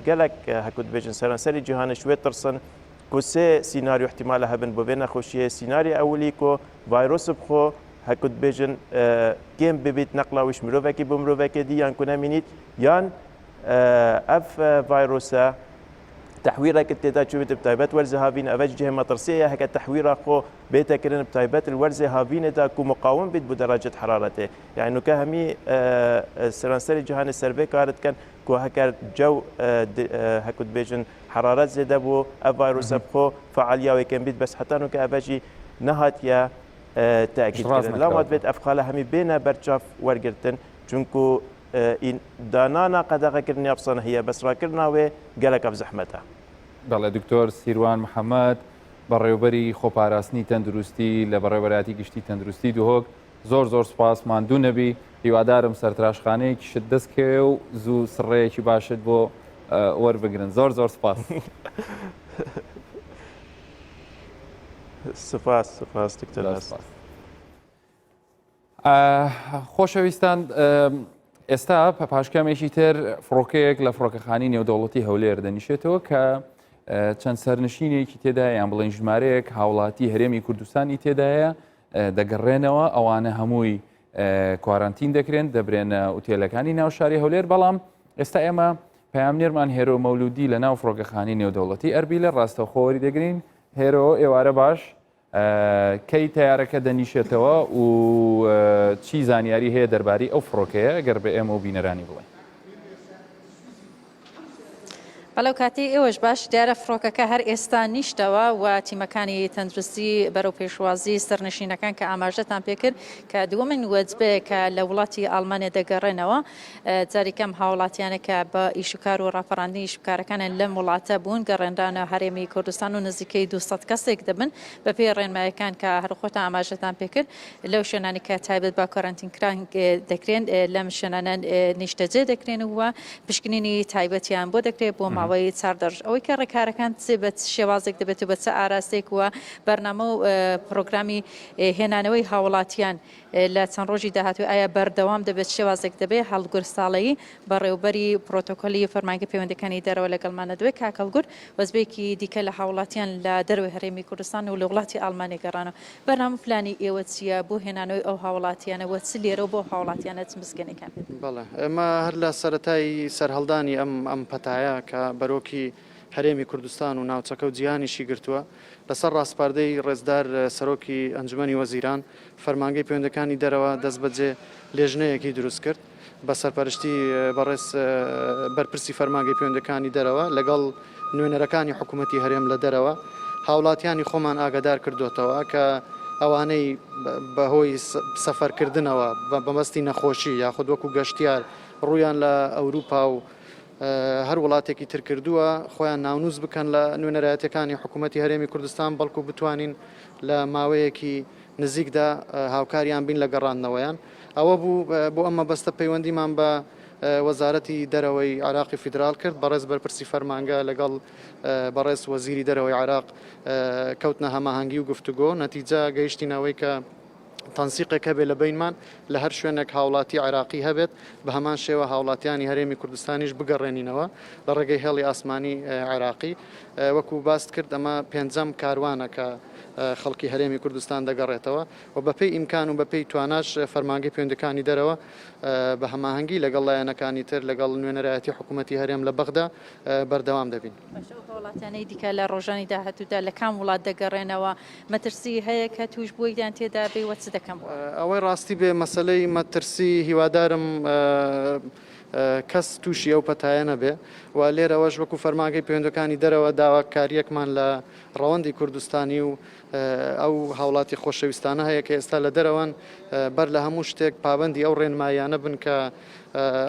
گەلەک هەکو دبێژن سەرانسەری جیهانش وێ ترسن کو سێ سیناریۆ احتیمالە هەبن بۆ ڤێ نەخۆشیێ، سیناریە ئەولی کو ڤایرۆس بخۆ هەکو دبێژن کێم ببیت نەقلا ویش مرۆڤەکی بۆ مرۆڤەکێ دی یان کو نەمینیت یان ئەڤ ڤایرۆسە تەحویرەکت تێدا چوبێت بتایبەت وەرزێ هاڤین ئەڤەج جهێ مەترسیە هەکە تەحویرا خۆ بێتە کرن بتایبەت وەرزێ هاڤینێدا کو مقاوم بیت بۆ دەرەجەت حەرارەتێ یعنی نوکە هەمی سەرانسەری جیهانێ سەرڤێ کارت کەن کو هەکەر جەو هەکو دبێژن حەرارەت زێدە بوو ئەڤ ڤایرۆسە بخۆ فعالیاوێ کەم بیت بەس حتا نوکە ئەڤەژی نەهاتیە تاکید کردن لاما دبێت ئەڤ خالە هەمی بێنە بەرچاف وەرگرتن چونکو دانانا قەدەغەکردنی ئەفسانە هەیە بەس ڕاکردنا وێ گەلەک ئەف زەحمەتە. بەڵێ دکتۆر سیروان محەمەد بەڕێوبەری خۆپاراستنی تەندروستی لە بەڕێوبەرایەتی گشتی تەندروستی دهۆک زۆر زۆر سوپاس ماندوو نەبی هیوادارم سەرتراشخانەیەکیشت دەست کەوێ و زوو سڕەیەکی باشت بۆ وەربگرن زۆر زۆر سوپاس. سوپاس سوپاس دکتۆر سوپاس. خۆشەویستان ئێستا پاشکەمێکی تر فڕۆکەیەک لە فڕۆکەخانی نێودەوڵەتی هەولێر دەنیشێتەوە کە چەند سەرنشینێکی تێدایە یان بڵێن ژمارەیەک هاوڵاتی هەرێمی کوردستانی تێدایە دەگەڕێنەوە ئەوانە هەمووی کوارانتین دەکرێن دەبرێنە ئوتێلەکانی ناو شاری هەولێر بەڵام ئێستا ئێمە پەیامنێرمان هێرۆ مەولودی لە ناو فڕۆکەخانی نێودەوڵەتی ئەربیلە ڕاستەوخۆوەری دەگرین هێرۆ ئێوارە باش کەی تەیارەکە دەنیشێتەوە و چی زانیاری هەیە دەربارەی ئەو فڕۆکەیە گەر بە ئێمە و بینەرانی بڵێ؟ بەڵێ کاتی ئێوەش باش دیارە فڕۆکەکە هەر ئێستا نیشتەوە و تیمەکانی تەندروستی بەرەو پێشوازی سەرنشینەکان کە ئاماژەتان پێکرد کە دووەمین وەجبەیە کە لە وڵاتی ئاڵمانیا دەگەڕێنەوە جاری کەم هاوڵاتیانە کە بە ئیشوکار و ڕاپەڕاندنی ئیشوکارەکانیان لەم وڵاتە بوون گەڕێنرانە هەرێمی کوردستان و نزیکەی 200 کەسێک دەبن بەپێی ڕێنمایەکان کە هەر خۆتان ئاماژەتان پێکرد لەو شوێنانی کە تایبەت بە کەرەنتین کران دەکرێن لەم شوێنانە نیشتەجێ دەکرێن و پشکنینی تایبەتیان بۆ دەکرێت بۆ ماوەی 14 ڕۆژ ئەوەی کە ڕێکارەکان چ بە چ شێوازێک دەبێت و بە چ ئاراستەیەک و بەرنامە و پرۆگرامی هێنانەوەی هاوڵاتیان لە چەند ڕۆژی داهاتوو ئایا بەردەوام دەبێت شێوازێک دەبێت هەڵگورد ساڵەیی بەڕێوبەری پرۆتۆکۆلی فەرمانگەی پەیوەندیەکانی دەرەوە لەگەڵمانە دەبێت کاک هەڵگورد وەزبەیەکی دیکە لە هاوڵاتیان لە دەرەوەی هەرێمی کوردستان و لە وڵاتی ئاڵمانیا گەڕانەوە بەرنامە و پلانی ئێوە چییە بۆ هێنانەوەی ئەو هاوڵاتیانە و چ لێرە و بۆ هاوڵاتیانە چ مزگێنێکیان پێ دەدەن؟ بەڵێ ئێمە هەر لە سەرەتای سەرهەڵدانی ئەم ئەم پەتایە کە بەرۆکی هەرێمی کوردستان و ناوچەکە و جیهانیشی گرتووە، لەسەر ڕاسپاردەی ڕێزدار سەرۆکی ئەنجومەنی وەزیران، فەرمانگەی پەیوەندەکانی دەرەوە دەستبەجێ لێژنەیەکی دروست کرد بە سەرپەرشتی بەڕێز بەرپرسی فەرمانگەی پەیوەندەکانی دەرەوە لەگەڵ نوێنەرەکانی حکوومەتی هەرێم لە دەرەوە هاوڵاتیانی خۆمان ئاگادار کردۆتەوە کە ئەوانەی بەهۆی سەفەرکردنەوە بە مەبەستی نەخۆشی یاخود وەکو گەشتیار ڕوویان لە ئەوروپا و. هەر وڵاتێکی تر کردووە خۆیان ناونووس بکەن لە نوێنەرایەتیەکانی حکوومەتی هەرێمی کوردستان بەڵکو بتوانین لە ماوەیەکی نزیکدا هاوکاریان بین لە گەڕاندنەوەیان. ئەوە بوو بۆ ئەم مەبەستە پەیوەندیمان بە وەزارەتی دەرەوەی عێراقی فیدراڵ کرد، بەڕێز بەرپرسی فەرمانگە لەگەڵ بەڕێز وەزیری دەرەوەی عێراق کەوتنە هەماهەنگی و گفتوگۆ، نەتیجە گەیشتینە ئەوەی کە تەنسیقێک هەبێت لە بەینمان لە هەر شوێنێک هاوڵاتی عێراقی هەبێت بە هەمان شێوە هاوڵاتیانی هەرێمی کوردستانیش بگەڕێنینەوە لە ڕێگەی هێڵی ئاسمانی عێراقی وەکو باست کرد ئەمە پێنجەم کاروانە کە خەڵکی هەرێمی کوردستان دەگەڕێتەوە و بەپێی ئیمکان و بەپێی تواناش فەرمانگەی پەیوەندیەکانی دەرەوە بە هەماهەنگی لەگەڵ لایەنەکانی تر لەگەڵ نوێنەرایەتی حکوومەتی هەرێم لە بەغدا بەردەوام دەبین. باشە ئەو هاوڵاتیانەی دیکە لە ڕۆژانی داهاتوودا لە کام وڵات دەگەڕێنەوە؟ مەترسی هەیە کە تووشبوویان تێدا بێ و چ دەکەن بۆ ئەوە؟ ئەوەی ڕاستی بێ مەسەلەی مەترسی هیوادارم کەس تووشی ئەو پەتایە نەبێ و لێرەوەش وەکو فەرمانگەی پەیوەندەکانی دەرەوە داواکارییەکمان لە ڕەوەندی کوردستانی و ئەو هاوڵاتی خۆشەویستانە هەیە کە ئێستا لە دەرەوەن بەر لە هەموو شتێک پابەندی ئەو ڕێنماییانە بن کە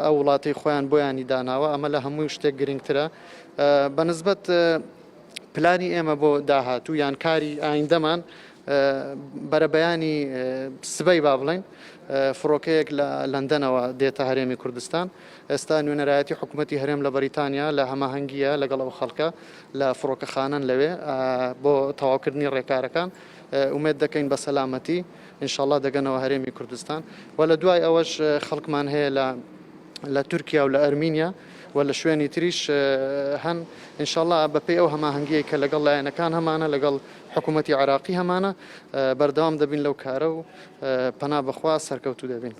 ئەو وڵاتەی خۆیان بۆیانی داناوە ئەمە لە هەموو شتێک گرنگترە بەنسبەت پلانی ئێمە بۆ داهاتوو یان کاری ئایندەمان بەرەبەیانی سبەی با بڵێین فڕۆکەیەک لە لەندەنەوە دێتە هەرێمی کوردستان ئێستا نوێنەرایەتی حکوومەتی هەرێم لە بەریتانیا لە هەماهەنگیە لەگەڵ ئەو خەڵکە لە فڕۆکەخانەن لەوێ بۆ تەواوکردنی ڕێکارەکان ئومێد دەکەین بە سەلامەتی ئینشاڵڵا دەگەنەوە هەرێمی کوردستان و لە دوای ئەوەش خەڵکمان هەیە لە لە تورکیا و لە ئەرمینیا و لە شوێنی تریش هەن ئینشاڵڵا بەپێی ئەو هەماهەنگیەی کە لەگەڵ لایەنەکان هەمانە لەگەڵ حکوومەتی عێراقی هەمانە بەردەوام دەبین لەو کارە و پەنا بەخوا سەرکەوتوو دەبین.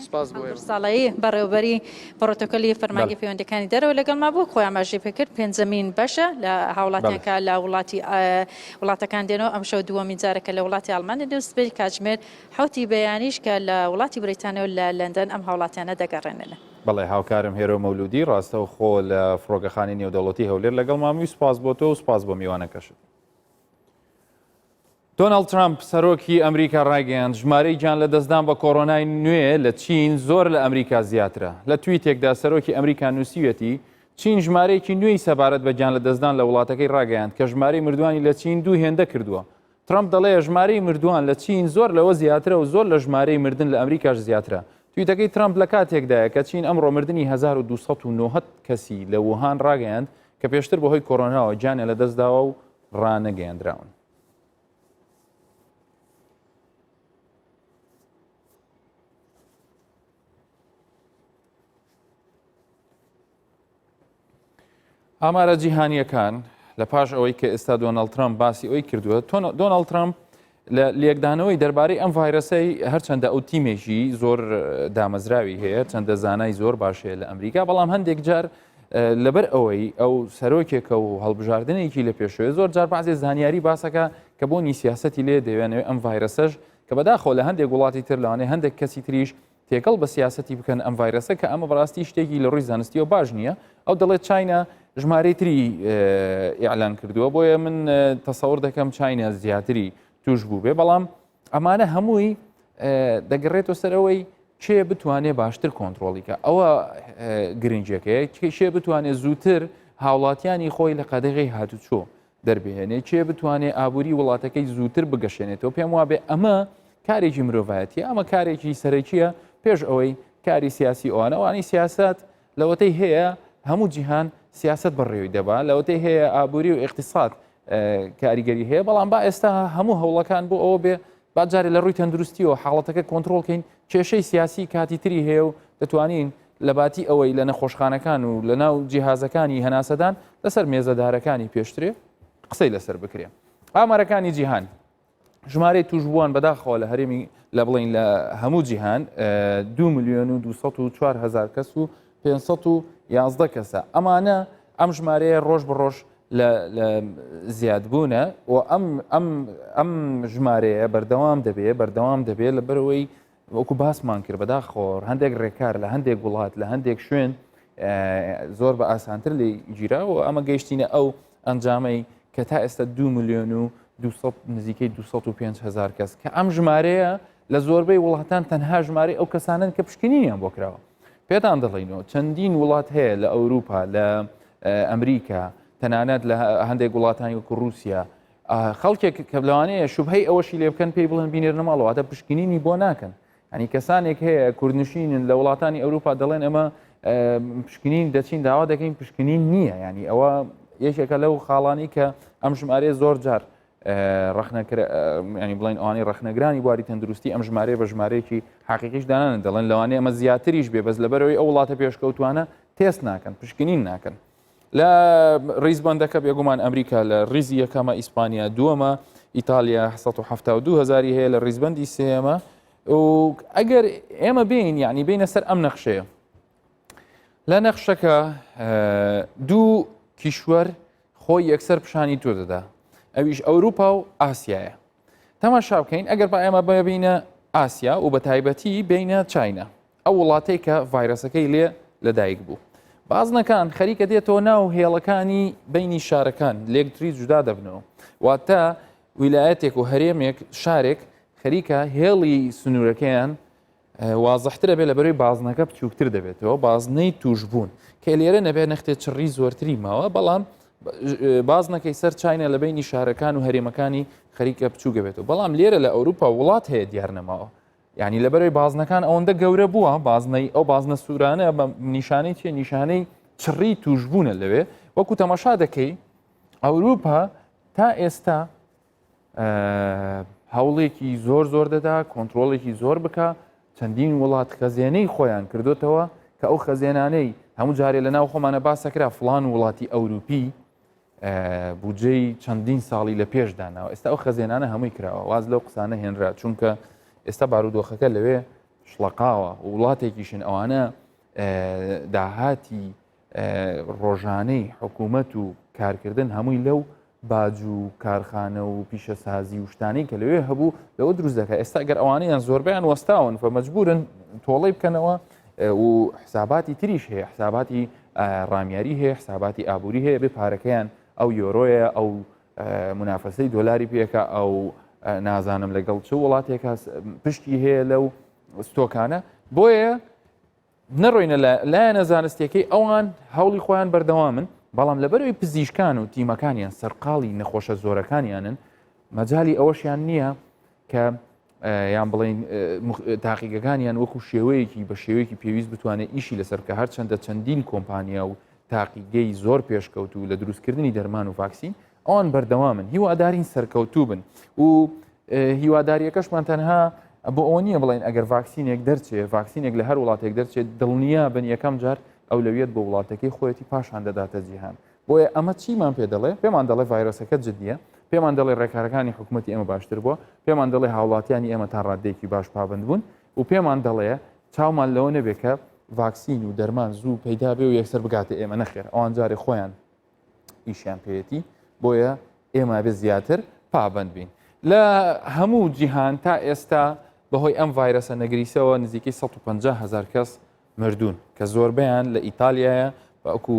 سپاس بۆ ئێوە. ساڵەیی بەڕێوەبەری پڕۆتۆکۆلی فەرمانگەی پەیوەندیەکانی دەرەوە لەگەڵما بوو خۆی ئاماژەی پێکرد پێنجەمین بەشە لە هاوڵاتیان کە لە وڵاتی وڵاتەکان دێنەوە ئەمشەو دووەمین جارە کە لە وڵاتی ئەڵمانیا دێن سبەی کاتژمێر حەوتی بەیانیش کە لە وڵاتی بریتانیا و لە لەندەن ئەم هاوڵاتیانە دەگەڕێنن. بەڵێ هاوکارم هێرۆ مەولودی ڕاستەوخۆ لە فڕۆکەخانەی نێودەوڵەتی هەولێر لەگەڵمان بووی سوپاس بۆ تۆ و سوپاس بۆ میوانەکەشت. دۆناڵد ترەمپ، سەرۆکی ئەمریکا ڕایگەیاند، ژمارەی گیانلەدەستدان بە کۆرۆنای نوێ لە چین زۆر لە ئەمریکا زیاترە. لە تویتێکدا سەرۆکی ئەمریکا نووسیویەتی، چین ژمارەیەکی نوێی سەبارەت بە گیانلەدەستدان لە وڵاتەکەی ڕاگەیاند کە ژمارەی مردووانی لە چین دوو هێندە کردووە. ترەمپ دەڵێ، ژمارەی مردووان لە چین زۆر لەوە زیاترە و زۆر لە ژمارەی مردن لە ئەمریکاش زیاترە. تویتەکەی ترەمپ لە کاتێکدایە کە چین ئەمڕۆ مردنی 1290 کەسی لە ووهان ڕاگەیاند کە پێشتر بەهۆی کۆرۆناوە گیانیان لەدەستداوە و ڕانەگەیەندراون. ئامارە جیهانیەکان لە پاش ئەوەی کە ئێستا دۆناڵد ترامپ باسی ئەوی کردووە دۆناڵد ترامپ لە لێکدانەوەی دەربارەی ئەم ڤایرەسەی هەرچەندە ئەو تیمێکی زۆر دامەزراوی هەیە چەندە زانای زۆر باش هەیە لە ئەمریکا بەڵام هەندێک جار لەبەر ئەوەی ئەو سەرۆکێکە و هەڵبژاردنێکی لە پێشوێ زۆر جار بازێ زانیاری باسەکە کە بۆنی سیاستی لێ دەوێنەوەی ئەم ڤایرەسەش کە بەداخەوە لە هەندێک وڵاتی تر لەوانەیە هەندێک کەسی تریش تێکەڵ بە سیاسەتی بکەن ئەم ڤایرەسە کە ئەمە بەڕاستی شتێکی لە ڕووی زانستیەوە باش نییە ئەو دەڵێت چاینا ژمارەی تری ئیعلان کردووە بۆیە من تەسەور دەکەم چاینا زیاتری توش بوو بێ بەڵام ئەمانە هەمووی دەگەڕێتەوە سەرەوەی کێ بتوانێت باشتر کۆنتترۆڵیکە ئەوە گرنگەکەیە کێ بتوانێت زووتر هاوڵاتیانی خۆی لە قەدەغی هاتوچۆ دەربهێنێ، کێ بتوانێ ئابووری وڵاتەکەی زووتر بگەشێنێتەوە، پێم وابێ ئەمە کارێکی مرۆڤایەتیە، ئەمە کارێکی سەرەکیە پێش ئەوەی کاری سیاسی ئەوانە، ئەوانەی سیاسەت لەوەتەی هەیە هەموو جیهان سیاسەت بەڕێوەی دەبا، لەوەتەی هەیە ئابووری و ئیقتیساد کاریگەری هەیە، بەڵام با ئێستا هەموو هەوڵەکان بۆ ئەوە بێ با جارێ لە ڕووی تەندروستیەوە حاڵەتەکە کۆنترۆڵ کەین، کێشەی سیاسی کاتی تری هەیە و دەتوانین لە باتی ئەوەی لە نەخۆشخانەکان و لە ناو جیهازەکانی هەناسەدان لەسەر مێزەدارەکانی پێشترێ قسەی لەسەر بکرێ. ئامارەکانی جیهان ژمارەی توشبووان بەداخەوە لە هەرێمی لە بڵین لە هەموو جیهان 2 میلیۆن و 204 هزار کەس و 511 کەسە ئەمانە ئەم ژمارەیە ڕۆژ بە ڕۆژ لە زیادبوونە و ئەم ئەم ئەم ژمارەیە بەردەوام دەبێ بەردەوام دەبێت لەبەرەوەی وەکو باسمان کرد بەداخەوە هەندێک ڕێکار لە هەندێک وڵات لە هەندێک شوێن زۆر بە ئاسانتر لێ گیرا و ئەمە گەیشتینە ئەو ئەنجامەی کە تا ئێستا 2 میلیۆن و نزیکەی 205 هزار کەس کە ئەم ژمارەیە لە زۆربەی وڵاتان تەنها ژمارەی ئەو کەسانن کە پشکنینیان بۆ کراوە. پێتان دەڵێینەوە چەندین وڵات هەیە لە ئەوروپا لە ئەمریکا تەنانەت لە هەندێک وڵاتانی وەکو رووسیا خەڵکێک کە لەوانەیە شوبهەی ئەوەشی لێ بکەن پێی بڵێن بینێرنە ماڵەوە واتە پشکنینی بۆ ناکەن ینی کەسانێک هەیە کوردنشینن لە وڵاتانی ئەوروپا دەڵێن ئەمە پشکنین دەچین داوا دەکەین پشکنین نییە ینی ئەوە یەکێکە لەو خاڵانی کە ئەم ژمارەیە زۆر جار ڕەخنەکرا ینی بڵین ئەوانەی ڕەخنەگرانی بواری تەندروستی ئەم ژمارەیە بە ژمارەیەکی حقیقیش دانانن دەڵێن لەوانەیە ئەمە زیاتریش بێ بەس لەبەرەوەی ئەو وڵاتە پێشکەوتوانە تێست ناکەن پشکنین ناکەن لە ڕیزبەندەکە بێگومان ئەمریکا لە ڕیزی یەکەمە ئیسپانیا دووەمە ئیتالیا 1970 هزاری هەیە لە ڕیزبندی سێەمە و ئەگەر ئێمە بین یعنی بینە سەر ئەم نەخشەیە لە نەخشەکە دوو کیشوەر خۆی یەکسەر پیشانی تۆ دەدا ئەویش ئەوروپا و ئاسیایە تەماشا بکەین ئەگەر با ئێمە ببینە ئاسیا و بە تایبەتی بینە چاینا ئەو وڵاتەی کە ڤایرەسەکەی لێ لەدایک بوو بازنەکان خەریکە دێتەوە ناو هێڵەکانی بینی شارەکان لێکتری جودا دەبنەوە واتە ویلایەتێک و هەرێمێک شارێک خەریکە هێڵی سنوورەکەیان وازحترە بێ لەبەرەوەی بازنەکە بچووکتر دەبێتەوە بازنەی توشبوون کە لێرە نەبێ نەختێ چڕی زۆرتری ماوە بەڵام بازنەکەی سەر چینە لە بینی شارەکان و هەرێمەکانی خەریکە بچووگە بێتەوە بەڵام لێرە لە ئەوروپا وڵات هەیە دیار نەماوە یعنی لەبەرەوەی بازنەکان ئەوەندە گەورە بووە بازنەی ئەو بازنە سوورانە بە نیشانەی چێ نیشانەی چڕی توشبوونە لەوێ وەکو تەماشا دەکەی ئەوروپا تا ئێستا هەوڵێکی زۆر زۆر دەدا کۆنتترۆڵێکی زۆر بکە چەندین وڵات خەزێنەی خۆیان کردوتەوە کە ئەو خەزێنانەی هەموو جارێ لە ناو خۆمانە باسەکرا فلان وڵاتی ئەوروپی بودجەی چەندین ساڵی لە پێش داناوە ئێستا ئەو خەزێنانە هەمووی کراوە واز لەو قسانە هێنرا چونکە ئێستا بارودۆخەکە لەوێ شڵەقاوە وڵاتێکیشن ئەوانە داهاتی ڕۆژانەی حکوومەت و کارکردن هەمووی لەو باج و کارخانە و پیشەسازی و شتانەی کە لەوێ هەبوو لەوە دروست دەکات ئێستا گەر ئەوانەیان زۆربیان وەستاون فە مەجبورن تۆڵەی بکەنەوە و حساباتی تریش هەیە حساباتی ڕامیاری هەیە حساباتی ئابووری هەیە بێ پارەکەیان ئەو یۆرۆیە ئەو منافەسەی دۆلاری پێکە ئەو نازانم لەگەڵ چ وڵاتێکە پشتی هەیە لەو ستۆکانە بۆیە نەڕۆینە لایەنە زانستیەکەی ئەوان هەوڵی خۆیان بەردەوامن بەڵام لەبەرەوەی پزیشکان و تیمەکانیان سەرقاڵی نەخۆشە زۆرەکانیانن مەجای ئەوەشیان نییە کە یان بڵین تاقیگەکانیان وەکو شێوەیەکی بە شێوەیەکی پێویست بتوانێت ئیشی لەسەر بکە هەرچەندە چەندین کۆمپانیا و تاقیگەی زۆر پێشکەوتو لە دروستکردنی دەرمان و ڤاکسین ئەوان بەردەوامن هیوادارین سەرکەوتوو بن و هیواداریەکەشمان تەنها بۆ ئەوە نییە بڵێن ئەگەر ڤاکسینێک دەرچێ ڤاکسینێک لە هەر وڵاتێک دەرچێت دڵنیا بن یەکەم جار ئەولەویەت بۆ وڵاتەکەی خۆیەتی پاشان دەداتە جیهان بۆیە ئەمە چیمان پێ دەڵێ پێمان دەڵێ ڤایرۆسەکە جدیە پێمان دەڵێ ڕێکارەکانی حکوومەتی ئێمە باشتر بووە پێمان دەڵێ هاوڵاتیانی ئێمە تا ڕادەیەکی باش پابند بوون و پێمان دەڵێ چاومان لەوە نەبێ کە ڤاکسین و دەرمان زوو پەیدا بێ و یەکسەر بگاتە ئێمە نەخێر ئەوان جارێ خۆیان ئیشیان پێیەتی بۆیە ئێمە بێ زیاتر پابند بین لە هەموو جیهان تا ئێستا بەهۆی ئەم ڤایرەسە نەگریسەوە نزیکەی 150 هزار کەس مردوون کە زۆربەیان لە ئیتالیایە وەکو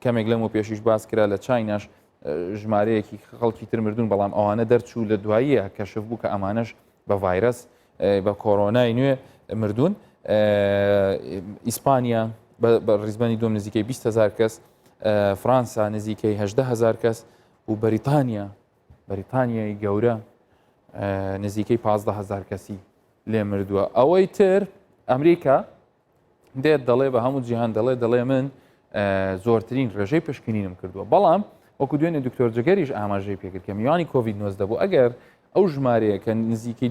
کەمێک لەم و پێشیش باس کرا لە چیناش ژمارەیەکی خەڵکی تر مردوون بەڵام ئەوانە دەرچوو لە دواییە کەشف بوو کە ئەمانەش بە ڤایرەس بە کۆرۆنای نوێ مردوون ئیسپانیا بە ڕیزبەنی دوم نزیکەی 20هزار کەس فرانسا نزیکەی 18هزار کەس و بەریتانیا بەریتانیای گەورە نزیکەی 15هزار کەسی لێ مردووە ئەوەی تر ئەمریکا دێت دەڵێ بە هەموو جیهان دەڵێ دەڵێ من زۆرترین ڕێژەی پشکنینم کردووە بەڵام وەکو دوێنێ دکتۆر جگەریش ئاماژەی پێکرد کە میوانی کۆڤید 19 بوو ئەگەر ئەو ژمارەیە کە نزیکەی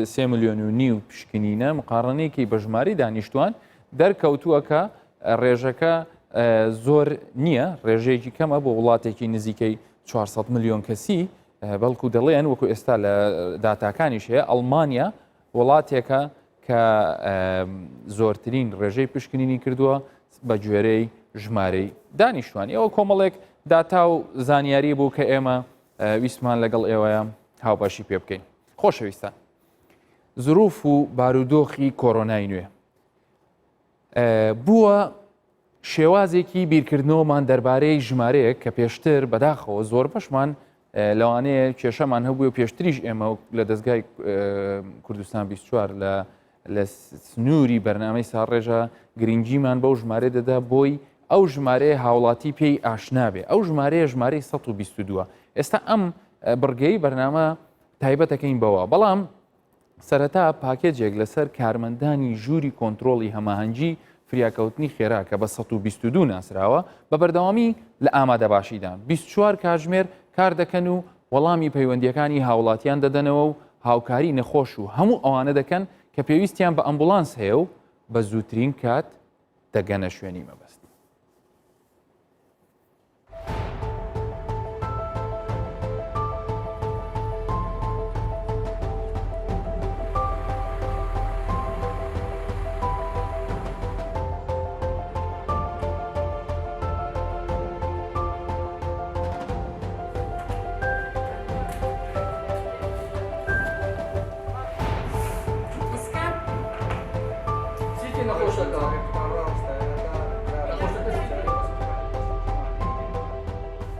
3 میلیۆن و نیو پشکنینە مقاڕنەیەکی بە ژمارەی دانیشتوان دەرکەوتووە کە ڕێژەکە زۆر نییە ڕێژەیەکی کەمە بۆ وڵاتێکی نزیکەی 400 میلیۆن کەسی بەڵکو دەڵێن وەکو ئێستا لە داتاکانیش هەیە ئەڵمانیا وڵاتێکە کە زۆرترین ڕێژەی پشکنینی کردووە بە گوێرەی ژمارەی دانیشتوان ئەوە کۆمەڵێک داتا و زانیاری بوو کە ئێمە ویستمان لەگەڵ ئێوەیە هاوبەشی پێ بکەین خۆشەویستان زروف و بارودۆخی کۆرۆنای نوێ بووە شێوازێکی بیرکردنەوەمان دەربارەی ژمارەیەک کە پێشتر بەداخەوە زۆربەشمان لەوانەیە کێشەمان هەبوو و پێشتریش ئێمە لە دەستگای کوردستان 24 لە لە سنووری بەرنامەی ساڕێژە گرنگیمان بەو ژمارە دەدا بۆی ئەو ژمارەیە هاوڵاتی پێی ئاشنا بێ ئەو ژمارەیە ژمارەی 122 ئێستا ئەم بڕگەی بەرنامە تایبەتەکەین بەوە بەڵام سەرەتا پاکێجێک لەسەر کارمەندانی ژووری کۆنترۆڵی هەماهەنگی فریاکەوتنی خێرا کە بە 122 ناسراوە بە بەردەوامی لە ئامادەباشیدان 24 کاتژمێر کار دەکەن و وەڵامی پەیوەندییەکانی هاوڵاتیان دەدەنەوە و هاوکاری نەخۆش و هەموو ئەوانە دەکەن کە پێویستیان بە ئەمبوڵانس هەیە و بە زووترین کات دەگەنە شوێنی مەبەست.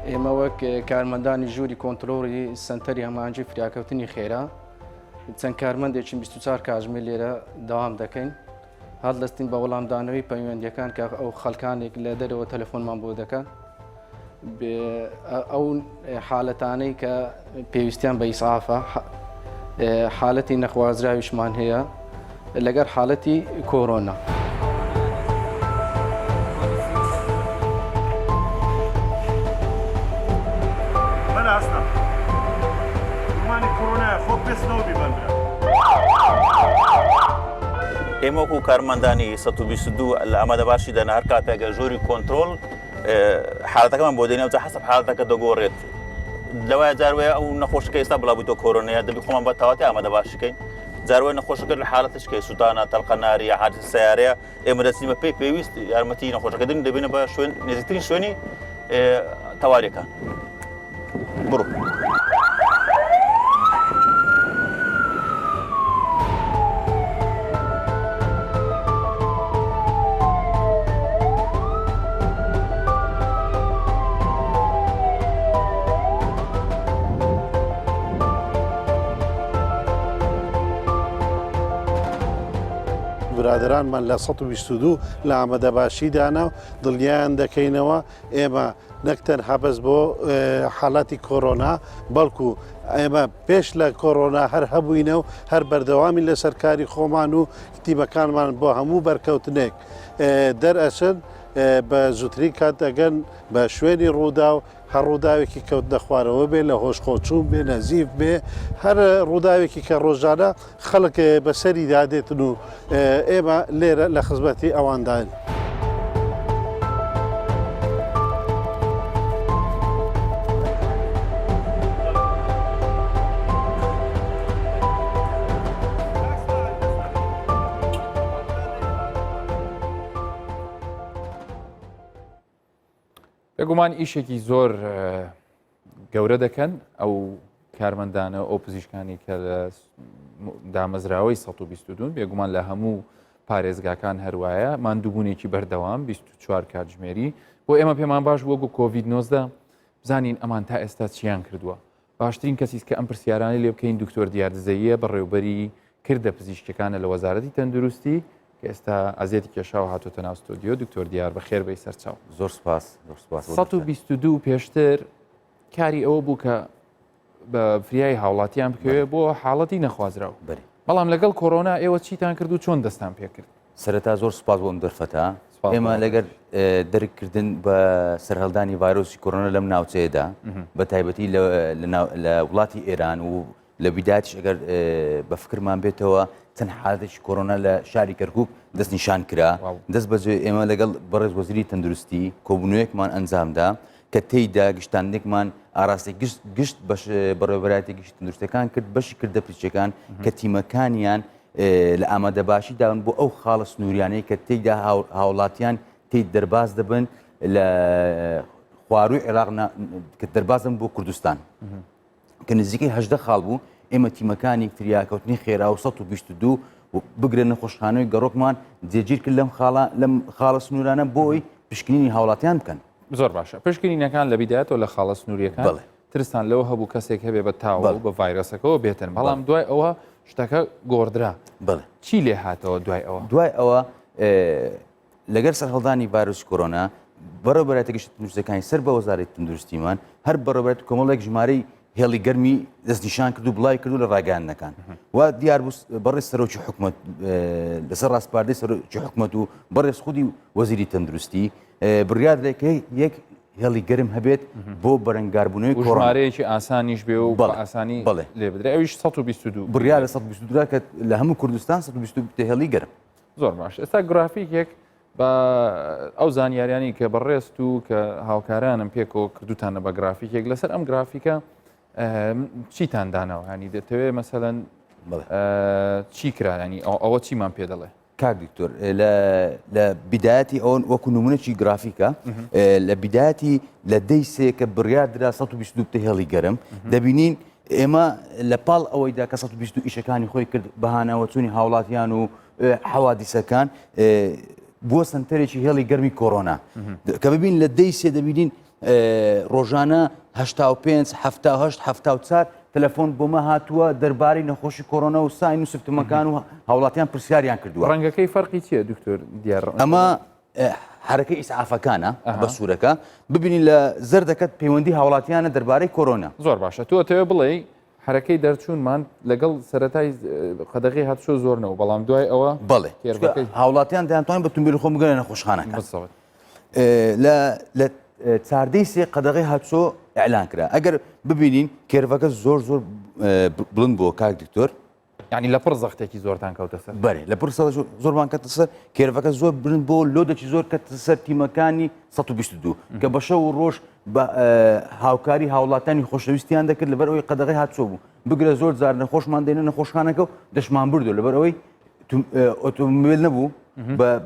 ئێمە وەک کارمەندانی ژووری کۆنترۆڵی سەنتەری هەماهەنگی فریاکەوتنی خێرا چەند کارمەندێکی 24 کاژمێر لێرە دەوام دەکەین هەڵدەستین بە وەڵامدانەوەی پەیوەندیەکان کە ئەو خەڵکانێک لە دەرەوە تەلەفۆنمان بۆ دەکەن ئەو حالەتانەی کە پێویستیان بە ئیسعافە حالەتی نەخوازراویشمان هەیە لەگەر حالەتی کۆرۆنا. ئێمە وەکو کارمەندانی 122 لە ئامادەباشی دەنا هەر کاتێکە ژووری کۆنترۆڵ حالەتەکەمان بۆ دێنێ ئەوجا حەسەب حالەتەکە دەگۆڕێت لەوایە جار وایە ئەو نەخۆشەکە ئێستا بڵاوبوویتەوە کۆرۆنەیە دەبی خۆمان بە تەواتی ئامادەباشی کەین جار وایە نەخۆشەکە لە حالەتش کەی سووتانە تەلقەناری یا حادثە سەیارەیە ئێمە دەچین بە پێی پێویست یارمەتی نەخۆشەکە دەین دەبینە بە شوێن نزیکترین شوێنی تەوارەکان بڕۆ. برادەرانمان لە 122 لە ئامادەباشیدانە و دڵنیایان دەکەینەوە ئێمە نەک تەنها بەس بۆ حاڵەتی کۆرۆنا بەڵکو ئێمە پێش لە کۆرۆنا هەر هەبووینە و هەر بەردەوامی لەسەر کاری خۆمان و تیمەکانمان بۆ هەموو بەرکەوتنێک دەرئەچن بە زووترین کات دەگەن بە شوێنی ڕوودا و هەر ڕووداوێکی کەوتنە خوارەوە بێ لە هۆش خۆچوون بێ نەزیف بێ هەر ڕووداوێکی کە ڕۆژانە خەڵک بەسەریدا دێتن و ئێمە لێرە لە خزمەتی ئەوانداین. بێگومان ئیشێکی زۆر گەورە دەکەن ئەو کارمەندانە ئەو پزیشکانی کە لە دامەزراوەی 122 بێگومان لە هەموو پارێزگاکان هەروایە ماندووبوونێکی بەردەوام 24 کاتژمێری بۆ ئێمە پێمان باش وەکو کۆڤید 19 بزانین ئەمان تا ئێستا چیان کردووە باشترین کەسیس کە ئەم پرسیارانەی لێ بکەین دکتۆر دیار دزەییە بەڕێوبەری کردە پزیشکیەکانە لە وەزارەتی تەندروستی کە ئێستا ئەزیەتی کێشاوە هاتۆتە ناو ستۆدیۆ دکتۆر دیار بەخێر بێی سەرچاو. زۆر سپاس زۆر سپاس 122 پێشتر کاری ئەوە بوو کە بە فریای هاوڵاتیان بکەوێ بۆ حاڵەتی نەخوازراو بەڵام لەگەڵ کۆرۆنا ئێوە چیتان کرد و چۆن دەستان پێکرد؟ سەرەتا زۆر سوپاس بۆ ئەم دەرفەتە. ئێمە لەگەر دەرککردن بە سەرهەڵدانی ڤایرۆسی کۆرۆنا لەم ناوچەیەدا بە تایبەتی لە وڵاتی ئێران و لە بیداتیش ئەگەر بە فکرمان بێتەوە چەند حالەتێکی کۆرۆنا لە شاری کەرکک دەستنیشان کرا دەست بەجێ ئێمە لەگەڵ بەڕێز وەزیری تەندروستی کۆبوونەوەیەکمان ئەنجامدا کە تێیدا گشتاندنێکمان ئاراستەی گشت گشت بەش بەڕێوەبەرایەتی گشتی تەندروستەکان کرد بەشی کردە پزیشکەکان کە تیمەکانیان لە ئامادەباشی داون بۆ ئەو خاڵە سنووریانەی کە تێیدا هاوڵاتیان تێی دەرباز دەبن لە خواروی عێراق کە دەربازن بۆ کوردستان کە نزیکەی هەدە خاڵ بوو ئێمە تیمەکانی فریاکەوتنی خێرا و 122 بگرە نەخۆشخانەی گەڕۆکمان جێگیر کرد لەم خاڵە لەم خاڵە سنوورانە بۆی پشکنینی هاوڵاتیان بکەن زۆر باشە پشکنینەکان لە بیدایەتەوە لە خاڵە سنووریەکان ترستان لەوە هەبوو کەسێک هەبێ بە تاوە و بە ڤایرۆسەکەوە بێتن بەڵام دوای ئەوە شتەکە گۆڕدرا. بەڵێ. چی لێ هاتەوە دوای ئەوە؟ دوای ئەوە لەگەر سەرهەڵدانی ڤایرۆسی کۆرۆنا بەڕێوەبەرایەتی گشتی تەندروستیەکانی سەر بە وەزارەتی تەندروستیمان هەر بەڕێوەبەرایەتی کۆمەڵێک ژمارەی هێڵی گەرمی دەستنیشان کرد و بڵاوی کردو لە ڕاگەیاندنەکان و دیار بوو بەڕێز سەرۆکی حکومەت لەسەر ڕاسپاردەی سەرۆکی حکومەت و بەڕێز خودی وەزیری تەندروستی بڕیار درا کە یەک هێڵی گەرم هەبێت بۆ بەرەنگاربوونەوەی کۆرۆنا. ژمارەیەکی ئاسانیش بێ و بە ئاسانی لێ بدرێ ئەویش 122 بڕیارە 122 درا کە لە هەموو کوردستان 122 هێڵی گەرم. زۆر باش ئێستا گرافیکێک بە ئەو زانیاریانی کە بەڕێزت و کە هاوکارانم پێکەوە کردوتانە بە گرافیکێک لەسەر ئەم گرافیکە چیتان داناوە هەنی دەتەوێ مەسەەن چی کرایانی ئەوە چیمان پێ دەڵێ کاک دکتۆر لە بیدایەتی ئەوەن وەکو نمونەی گرافیکە لە بیدایەتی لە دەی سێ کە بڕیار درا 122 بتە هێڵی گەرم دەبینین ئێمە لە پاڵ ئەوەیدا کە 122 ئیشەکانی خۆی کرد بەهانەوە چوونی هاوڵاتیان و حەوادیسەکان بووە سنتەرێکی هێڵی گەرمی کۆرۆنا کە ببین لە دەی سێ دەبینین ڕۆژانە 85 78 74 تەلەفۆن بۆ مە هاتووە دەربارەی نەخۆشی کۆرۆنا و sign و symptom ەکان و هاوڵاتیان پرسیاریان کردووە. ڕەنگەکەی فەرقی چییە دکتۆر دیار؟ ئەمە حرەکەی ئیسعافەکانە بە سوورەکە ببینین لە زەردەکەت پەیوەندی هاوڵاتیانە دەربارەی کۆرۆنا. زۆر باشە تۆ ئەتەوێ بڵێی حرەکەی دەرچوونمان لەگەڵ سەرەتای قەدەغەی هاتوچۆ زۆر نەبوو بەڵام دوای ئەوە بەڵێ هاوڵاتیان دەیانتوانی بە تومبیل خۆ بگەنە نەخۆشخانەکان. لە لە چاردەی سێ قەدەغەی هاتوچۆ ئیعلان کرا ئەگەر ببینین curve ەکە زۆر زۆر بڵند بووە کاک دکتۆر یعنی لە پڕ زەختێکی زۆرتان کەوتە سەر بەرێ لە پڕ زۆرمان کەتە سەر curve ەکە زۆر بڵند بۆ load ێکی زۆر کەتە سەر تیمەکانی 122 کە بە شەو و ڕۆژ بە هاوکاری هاوڵاتانی خۆشەویستیان دەکرد لەبەر ئەوەی قەدەغەی هاتوچۆ بوو بگرە زۆر جار نەخۆشمان دێنە نەخۆشخانەکە و دەشمان بردو لەبەر ئەوەی ئۆتۆمبیل نەبوو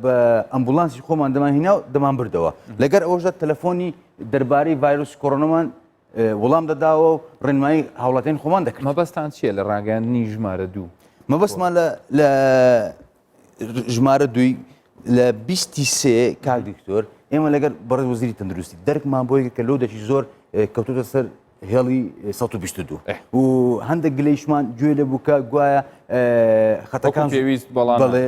بە ئەمبولانسی خۆمان دەمان هینا و دەمان بردەوە لەگەر ئەوەشدا تەلەفۆنی دەربارەی ڤایرۆسی کۆرۆنەمان وەڵام دەداوە و ڕێنمایی هاوڵاتیان خۆمان دەکرد مەبەستان چییە لە ڕاگەیاندنی ژمارە دوو؟ مەبەستمان لە ژمارە دووی لە بیستی سێ کاک دکتۆر ئێمە لەگەر بەڕێز وەزیری تەندروستی دەرکمان بۆی کە load ێکی زۆر کەوتوتە سەر هێڵی 122 و هەندێک گلەیشمان گوێ لێ بوو کە گوایە خەتەکان پێویست بەڵام بەڵێ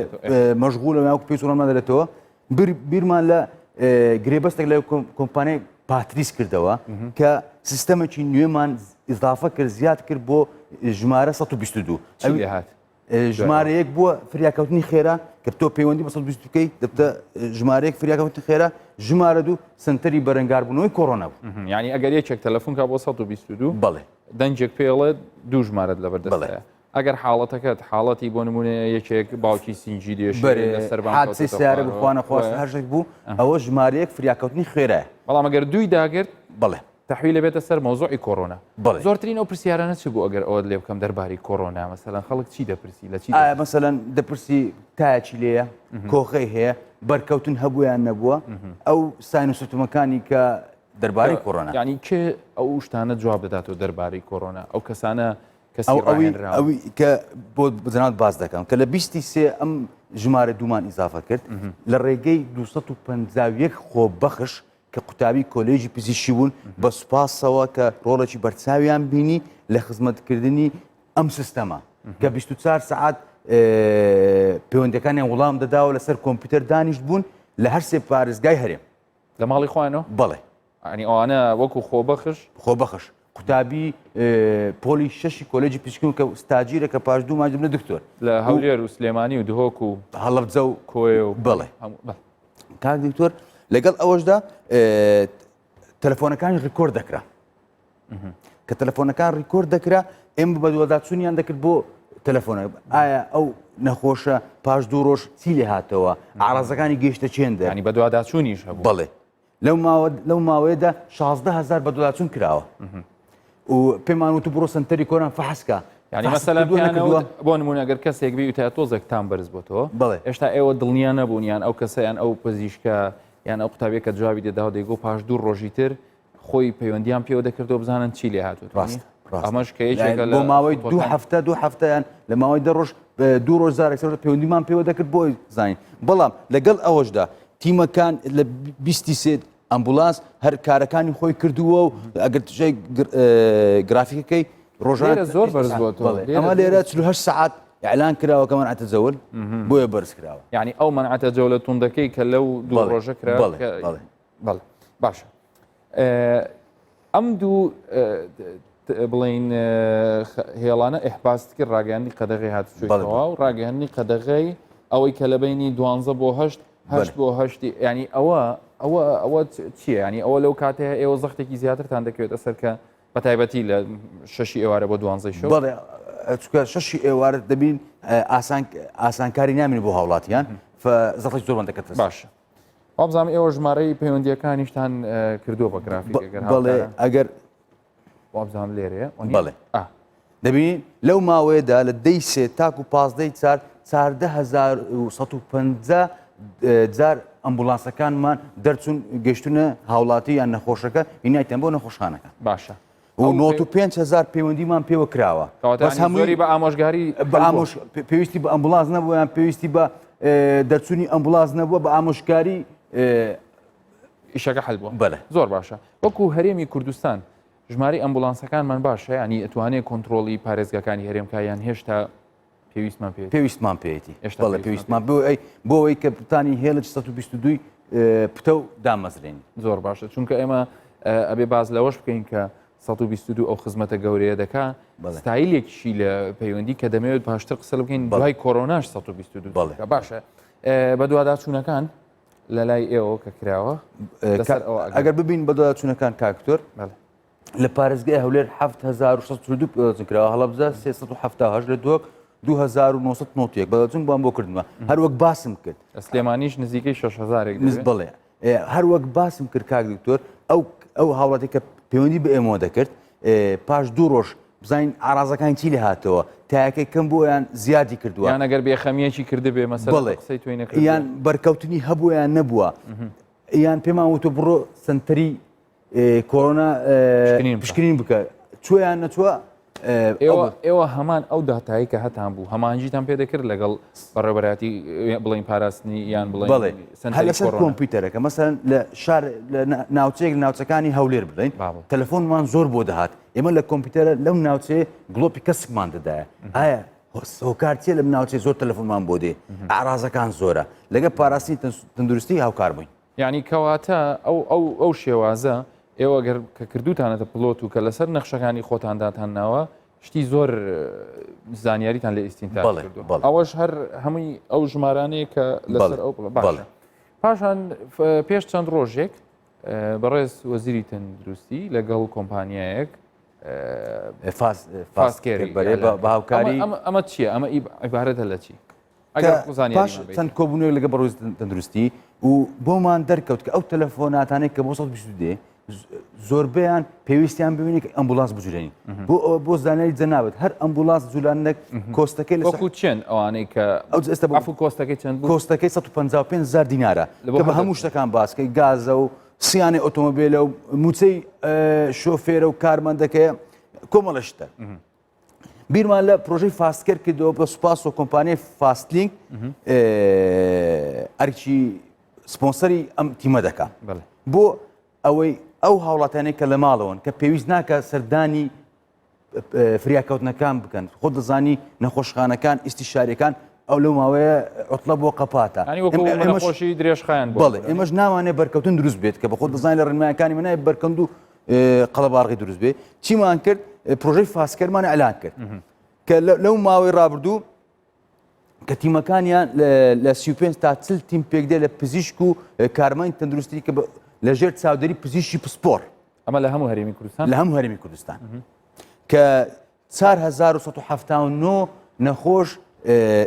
مەشغولە یاوەکو پێویست وەڵام نادرێتەوە بیرمان لە گرێبەستێک لە کۆمپانیای پاتریس کردەوە کە سیستەمێکی نوێمان ئیزافە کرد زیاد کرد بۆ ژمارە 122 ئەوی هات ژمارەیەک بووە فریاکەوتنی خێرا کە تۆ پەیوەندی بە 120 بکەیت دەبتە ژمارەیەک فریاکەوتنی خێرا ژمارە دوو سنتەری بەرەنگاربوونەوەی کۆرۆنا بوو یعنی ئەگەر یەکێک تەلەفۆن کا بۆ 122 بەڵێ دەنگێک پێڵێت دوو ژمارەت لەبەر دەستە ئەگەر حاڵەتەکەت حاڵەتی بۆ نمونە یەکێک باوکی سینگی دێشێ لەسەربان حادسەی سیارە بخوانە خواست هەر شتێک بوو ئەوە ژمارەیەک فریاکەوتنی خێرایە بەڵام ئەگەر دووی داگرت بەڵێ تەحویل ئەبێتە سەر مەوزوعی کۆرۆنا. بەڵێ. زۆرترین ئەو پرسیارانە چ بوو ئەگەر ئەوەت لێ بکەم دەربارەی کۆرۆنا مەسەلەن خەڵک چی دەپرسی لە چی ئایا مەسەلەن دەپرسی تایەکی لێیە کۆخەی هەیە بەرکەوتن هەبوو یان نەبووە ئەو sign و symptom ەکانی کە دەربارەی کۆرۆنا یعنی کێ ئەو شتانە جواب دەداتەوە دەربارەی کۆرۆنا ئەو کەسانە کەسی ئەو ئەوی ڕاهێنراون ئەوی کە بۆ جەنابت باس دەکەم کە لە بیستی سێ ئەم ژمارە دوومان ئیزافە کرد لە ڕێگەی 251 خۆبەخش کە قوتابی کۆلێژی پزیشکی بوون بە سوپاسەوە کە ڕۆڵێکی بەرچاویان بینی لە خزمەتکردنی ئەم سیستەمە کە 24 سەعات پەیوەندەکانیان وڵام دەداوە لەسەر کۆمپیوتەر دانیشت بوون لە هەر سێ پارێزگای هەرێم لە ماڵی خۆیانەوە بەڵێ ینی ئەوانە وەکو خۆبەخش خۆبەخش قوتابی پۆلی شەشی کۆلێجی پزیشکی کە ستاجیرە کە پاش دوو مانگ دەبنە دکتۆر لە هەولێر و سلێمانی و دهۆک و هەڵەبجە و کۆیە و بەڵێ کاک دکتۆر لەگەڵ ئەوەشدا تەلەفۆنەکانی record دەکرا کە تەلەفۆنەکان record دەکرا ئێمە بەدواداچوونیان دەکرد بۆ تەلەفۆنە ئایا ئەو نەخۆشە پاش دوو ڕۆژ چی لێ هاتەوە ئارازەکانی گەیشتە چێندە ینی بەدواداچوونیش هەبوو بەڵێ لەو ماوە لەو ماوەیەدا 16 هزار بەدواداچوون کراوە و پێمان وت بڕۆ سنتەری کۆران فەحسکە یعنی مەسەلەن پێیان بۆ نمونە گەر کەسێک بی وتایە تۆزێک تام بەرز بۆتەوە بەڵێ هێشتا ئێوە دڵنیا نەبوون یان ئەو کەسە یان ئەو پزیشکە یان ئەو قوتابیە کە جوابی دەدا و دەیگۆ پاش دوو ڕۆژی تر خۆی پەیوەندیان پێوە دەکردەوە بزانن چی لێ هاتووە ڕاست ئەمەش کە یەکێکە لە بۆ ماوەی دوو هەفتە دوو هەفتەیان لە ماوەی دە ڕۆژ دوو ڕۆژ جارێک سەر پەیوەندیمان پێوە دەکرد بۆی زانین بەڵام لەگەڵ ئەوەشدا تیمەکان لە بیستی سێ ئەمبولانس هەر کارەکانی خۆی کردووە و ئەگەر تژەی گرافیکەکەی. ڕۆژان زۆر بەرز بۆتەوە ئەمە لێرە 48 سعات ئیعلان کراوە کە مەنع تەجەول بۆیە بەرز کراوە. یعنی ئەو مەنع تەجەولە توندەکەی کە لەو دوو ڕۆژە کرا بەڵێ باشە ئەم دوو بڵین هێڵانە ئەحباست کرد ڕاگەیاندنی قەدەغی هاتوچۆی و ڕاگەیاندنی قەدەغەی ئەوەی کە لە بینی دوانزە بۆ هەشت هەشت بۆ هەشتی ینی ئەوە ئەوە ئەوە چییە ینی ئەوە لەو کاتەیە ئێوە زەختێکی زیاترتان دەکەوێتە سەر کە بە تایبەتی لە شەشی ئێوارە بۆ دوانزەی شەو. بەڵێ چونکە شەشی ئێوارە دەبین ئاسان ئاسانکاری نامێنێ بۆ هاوڵاتیان زەختی زۆرمان دەکەتە سەر. باشە وابزانم ئێوە ژمارەی پەیوەندیەکانیشتان کردووە بە گرافیک ئەگەر بەڵێ ئەگەر وابزانم لێرەیە بەڵێ دەبینین لەو ماوەیەدا لە دەی سێ تاکو پازدەی چار 14150 جار ئەمبولانسەکانمان دەرچوون گەشتونە هاوڵاتی یان نەخۆشەکە هینایتیان بۆ نەخۆشخانەکە باشە و 95 هزار پەیوەندیمان پێوە کراوە بەس هەمووی بە ئامۆژگاری بە ئامۆژ پێویستی بە ئەمبولانس نەبوو یان پێویستی بە دەرچوونی ئەمبولانس نەبووە بە ئامۆژگاری ئیشەکە حل بووە بەڵێ زۆر باشە وەکو هەرێمی کوردستان ژمارەی ئەمبولانسەکانمان باشە ینی ئەتوانێت کۆنتترۆلی پارێزگاکانی هەرێمکە یان هێشتا پێویستمان پێ پێویستمان پێیەتی بەڵێ پێویستمان بۆ ئەی بۆ ئەوەی کە بتانی هێڵی 122 پتە و دامەزرێن زۆر باشە چونکە ئێمە ئەبێ باز لەوەش بکەین کە 122 ئەو خزمەتە گەورەیە دەکا ستایلێکیشی لە پەیوەندی کە دەمەوێت باشتر قسە بکەین دوای کۆرۆناش 122 بەڵێ باشە بەدواداچوونەکان لە لای ئێوە کە کراوە ئەگەر ببین بەدواداچوونەکان کاکتۆر لە پارێزگای هەولێر 7642 بەدواداچوون کراوە هەڵەبجە 378 لە دهۆک 2991 بەدواداچوون بۆم بۆ کردمە هەر وەک باسم کرد سلێمانیش نزیکەی 6000 بڵێ هەر وەک باسم کرد کاک دکتۆر ئەو ئەو هاوڵاتی کە پەیوەندی بە ئێمەوە دەکرد پاش دوو ڕۆژ بزانین ئارازەکانی چی لە هاتەوە تایەکەی کەم بۆ یان زیادی کردووە یان ئەگەر بێخەمیەکی کردبێ مەسەلەن بەڵێ قسەی تۆی نەکردبێ. یان بەرکەوتنی هەبووە یان نەبووە یان پێمان وتووە بڕۆ سەنتەری کۆرۆنا پشکنین بکە. پشکنین بکە چووە یان نەچووە ئێوە ئێوە هەمان ئەو داتایی کە هەتان بوو هەماهەنگیتان پێ دەکرد لەگەڵ بەڕێوەبەرایەتی بڵین پاراستنی یان بڵێن بەڵێ هەر لەسەر کۆمپیوتەرەکە مەسەن لە شار لە ناوچەیەک لە ناوچەکانی هەولێر بڵین تەلەفۆنمان زۆر بۆ دەهات ئێمە لە کۆمپیوتەرە لەو ناوچەیە گڵۆپی کەسکمان دەدایە ئایا هۆکار چیە لەم ناوچەیە زۆر تەلەفۆنمان بۆ دێ ئارازەکان زۆرە لەگە پاراستنی تەندروستی هاوکار بووین یعنی کەواتە ئەو ئەو ئەو شێوازە ئێوە گەر کە کردوتانەتە پلۆت و کە لەسەر نەخشەکانی خۆتانداتان ناوە شتی زۆر زانیاریتان لە ئیستینتا ئەوەش هەر هەمووی ئەو ژمارانەیە کە لەسەر ئەو باشە پاشان پێش چەند ڕۆژێک بەڕێز وەزیری تەندروستی لەگەڵ کۆمپانیایەک فاستکێری بە هاوکاری ئەمە چییە ئەمە عیبارەتە لە چی پاش چەند کۆبوونەوەی لەگە بەڕۆز تەندروستی و بۆمان دەرکەوت کە ئەو تەلەفۆناتانەی کە بۆ 122 دێ زۆربەیان پێویستیان ببینی کە ئەمبولانس بجولێنین بۆ بۆ زانیاری جەنابەت هەر ئەمبولانس جولاندنێک کۆستەکەی لە وەکو چێن ئەوانەی کە ئەو ئێستا عەفو کۆستەکەی چەند بوو کۆستەکەی 155 هزار دینارە کە بە هەموو شتەکان باسکەی گازە و سیانەی ئۆتۆمۆبیلە و موچەی شۆفێرە و کارمەندەکەیە کۆمەڵە شتە بیرمان لە پرۆژەی فاستکەر کردەوە بە سوپاس و کۆمپانیای فاستلینک ئەرکی سپۆنسەری ئەم تیمە دەکا بۆ ئەوەی ئەو هاوڵاتیانەی کە لە ماڵەوەن کە پێویست ناکە سەردانی فریاکەوتنەکان بکەن خۆ دەزانی نەخۆشخانەکان ئیستی شاریەکان ئەو لەو ماوەیە عوتڵە بۆ قەپاتە نەخۆشی درێژخایەن بڵێ ئێمەش ناوانێ بەرکەوتن دروست بێت کە بەخۆ دەزانین لە ڕێنمایەکانی منای بەرکەند و قەڵەباڕغی دروست بێ چیمان کرد پرۆژەی فاستکەرمان ئەلان کرد کە لەو ماوەی ڕابردوو کە تیمەکانیان لە 35 تا 40 تیم پێک دێ لە پزیشک و کارمەند تەندروستی کە لە ژێر چاودێری پزیشکی پسپۆر ئەمە لە هەموو هەرێمی کوردستان لە هەموو هەرێمی کوردستان کە 4179 نەخۆش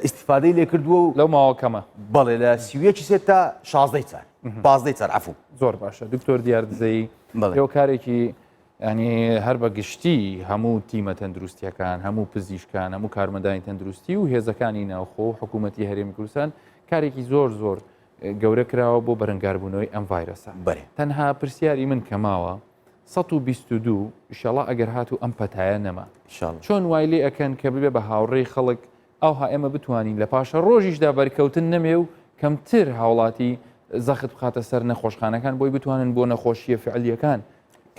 ئیسیفادەی لێکردووە و لەو ماوە کەمە بەڵێ لە 31 سێ تا 16 چار 15 چار عفو زۆر باشە دکتۆر دیار دزەیی ئێوە کارێکی ینی هەر بە گشتی هەموو تیمە تەندروستیەکان هەموو پزیشکان هەموو کارمەندانی تەندروستی و هێزەکانی ناوخۆ و حکوومەتی هەرێمی کوردستان کارێکی زۆر زۆر گەورە کراوە بۆ بەرەنگاربوونەوەی ئەم ڤایرەسە تەنها پرسیاری من کەماوە 122 ئیشەڵا ئەگەر هاتوو ئەم پەتایە نەما چۆن وای لێ ئەکەن کە ببێ بە هاوڕێی خەڵک ئەوها ئێمە بتوانین لە پاشە ڕۆژیشدا بەرکەوتن نەمێ و کەمتر هاوڵاتی زەخت بخاتە سەر نەخۆشخانەکان بۆی بتوانن بۆ نەخۆشیە فعلیەکان.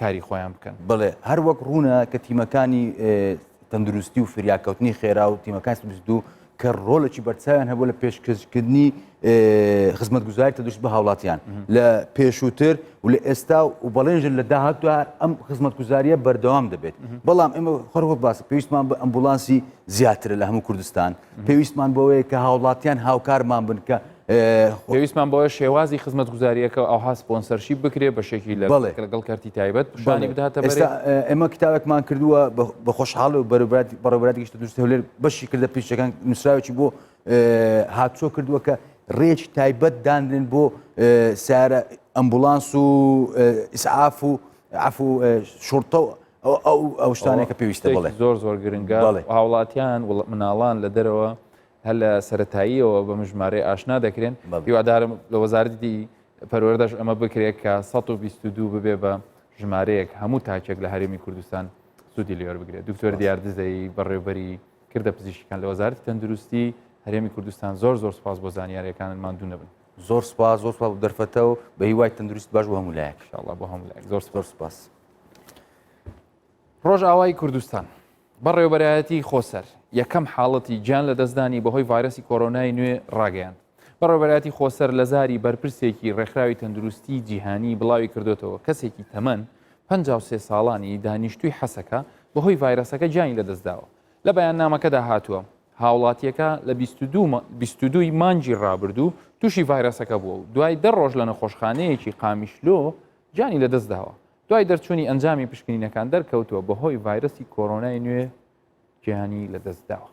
کاری خۆیان بکەن. بەڵێ هەر وەک ڕوونە کە تیمەکانی تەندروستی و فریاکەوتنی خێرا و تیمەکانی 122 کە ڕۆڵێکی بەرچاویان هەبوو لە پێشکەشکردنی خزمەتگوزاری تەندروستی بە هاوڵاتیان لە پێشووتر و لە ئێستا و بەڵێنژن لە داهاتوو ئەم خزمەتگوزاریە بەردەوام دەبێت بەڵام ئێمە خۆرەوە باس پێویستمان بە ئەمبولانسی زیاترە لە هەموو کوردستان پێویستمان بەوەیە کە هاوڵاتیان هاوکارمان بن کە پێویستمان بەوە شێوازی خزمەتگوزاریەکە ئەوها sponsorship بکرێ بەشێکی لە لەگەڵ کەرتی تایبەت پیشانی بداتە ئێستا ئێمە کتابێکمان کردووە بە خۆشحاڵ و بەڕێوەبەرایەتی گشتی تەندروستی هەولێر بەشی کردە پزیشکەکان نووسراوێکی بۆ هاتوچۆ کردووە کە ڕێکی تایبەت دانرێن بۆ سیارە ئەمبولانس و ئیسعاف و عفو شورتە و ئەو ئەو شتانێک کە پێویستە بڵێ زۆر زۆر گرنگە هاوڵاتیان مناڵان لە دەرەوە هەر لە سەتاییەوە بە ژمارەی ئاشنا دەکرێن هیوادارم لە وەزارەتی پەروەردەش ئەمە بکرێت کە 122 ببێ بە ژمارەیەک هەموو تاکێک لە هەرێمی کوردستان سوودی لێوەربگرێت دکتۆر دیار دزەیی بەڕێوبەری کردە پزیشکان لە وەزارەتی تەندروستی هەرێمی کوردستان زۆر زۆر سپاس بۆ زانیاریەکانت ماندوو نەبن. زۆر سپاس زۆر سپاس بۆ دەرفەتە و بە هیوای تەندروستی باش بۆ هەموو لایەک. ان شاء الله بۆ هەموو لایەک زۆر زۆر سپاس. ڕۆژئاوای کوردستان بەڕێوەبەرایەتی خۆسەر یەکەم حاڵەتی گیان لەدەستدانی بەهۆی ڤایرەسی کۆرۆنای نوێ ڕاگەیاند. بەڕێوەبەرایەتی خۆسەر لە زاری بەرپرسێکی ڕێکخراوی تەندروستی جیهانی بڵاوی کردوێتەوە کەسێکی تەمەن 53 ساڵانی دانیشتووی حەسەکە بەهۆی ڤایرەسەکە گیانی لەدەستداوە. لە بەیاننامەکەدا هاتووە، هاوڵاتییەکە لە 22 ی مانگی ڕابردوو تووشی ڤایرەسەکە بووە و دوای دە ڕۆژ لە نەخۆشخانەیەکی قامیشلۆ گیانی لەدەستداوە. دوای دەرچوونی ئەنجامی پشکنینەکان دەرکەوتووە بەهۆی ڤایرەسی کۆرۆنای نوێ گیانی لەدەستداوە.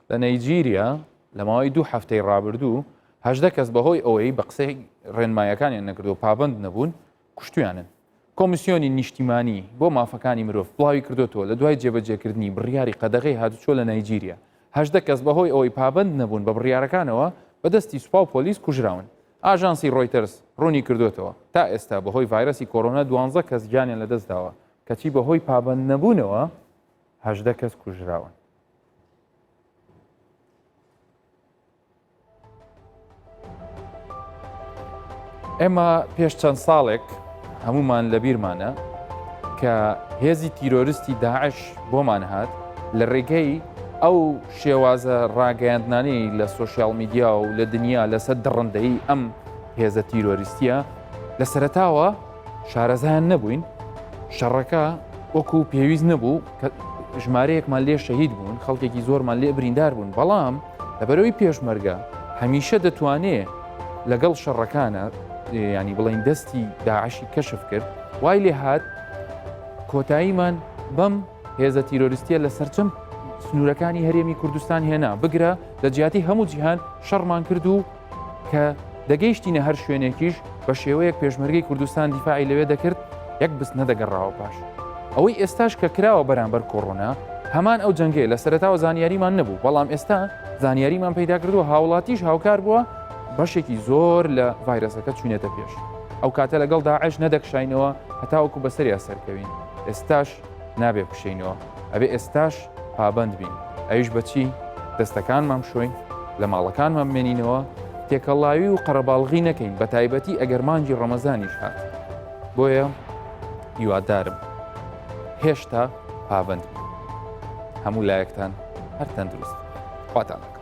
لە نەیجیریا لە ماوەی دوو هەفتەی ڕابردوو هەدە کەس بەهۆی ئەوەی بە قسەی ڕێنمایەکانیان نەکردو پابند نەبوون کوشتویانن. کۆمیسیۆنی نیشتیمانی بۆ مافەکانی مرۆڤ بڵاوی کردۆتەوە لە دوای جێبەجێکردنی بڕیاری قەدەغەی هاتوچۆ لە نایجیریا 18 کەس بەهۆی ئەوەی پابەند نەبوون بە بڕیارەکانەوە بە دەستی سوپا و پۆلیس کوژراون. ئاژانسی ڕۆیتەرز ڕوونی کردۆتەوە تا ئێستا بەهۆی ڤایرەسی کۆرۆنا دوانزە کەس گیانیان لەدەستداوە کەچی بەهۆی پابەند نەبوونەوە 18 کەس کوژراون. ئێمە پێش چەند ساڵێک هەمومان لە بیرمانە کە هێزی تیرۆریستی داعش بۆمان هات لە ڕێگەی ئەو شێوازە ڕاگەیاندنانەی لە سۆشیال میدیا و لە دنیا لەسەر دڕندەیی ئەم هێزە تیرۆریستیە لە سەرتاوە شارەزایان نەبووین شەڕەکە وەکو پێویست نەبوو کە ژمارەیەکمان لێ شەهید بوون خەڵکێکی زۆرمان لێ بریندار بوون بەڵام لەبەرەوەی پێشمەرگە هەمیشە دەتوانێ لەگەڵ شەڕەکانە ینی بڵین دەستی داعشی کەشف کرد وای لێ هات کۆتاییمان بەم هێزە تیرۆریستیە لە سەرجەم سنوورەکانی هەرێمی کوردستان هێنا بگرە لە جیاتی هەموو جیهان شەڕمان کرد و کە دەگەیشتینە هەر شوێنێکیش بە شێوەیەک پێشمەرگەی کوردستان دیفاعی لەوێ دەکرد یەک بست نەدەگەڕاوە پاش ئەوەی ئێستاش کە کراوە بەرامبەر کۆرۆنا هەمان ئەو جەنگەیە لە سەرەتاوە زانیاریمان نەبوو بەڵام ئێستا زانیاریمان پەیدا کردووە هاوڵاتیش هاوکار بووە بەشێکی زۆر لە ڤایرەسەکە چوینەتە پێش ئەو کاتە لەگەڵ داعش نەدەکشاینەوە هەتاوەکو بەسەریا سەرکەوین ئێستاش نابێ بکشێینەوە ئەبێ ئێستاش پابەند بین ئەویش بەچی دەستەکانمان بشۆین لە ماڵەکانمان بمێنینەوە تێکەڵاوی و قەرەباڵغی نەکەین بە تایبەتی ئەگەر مانگی ڕەمەزانیش هات بۆیە هیوادارم هێشتا پابند بین هەموو لایەکتان هەر تەندروست خواتان لەگەڵ.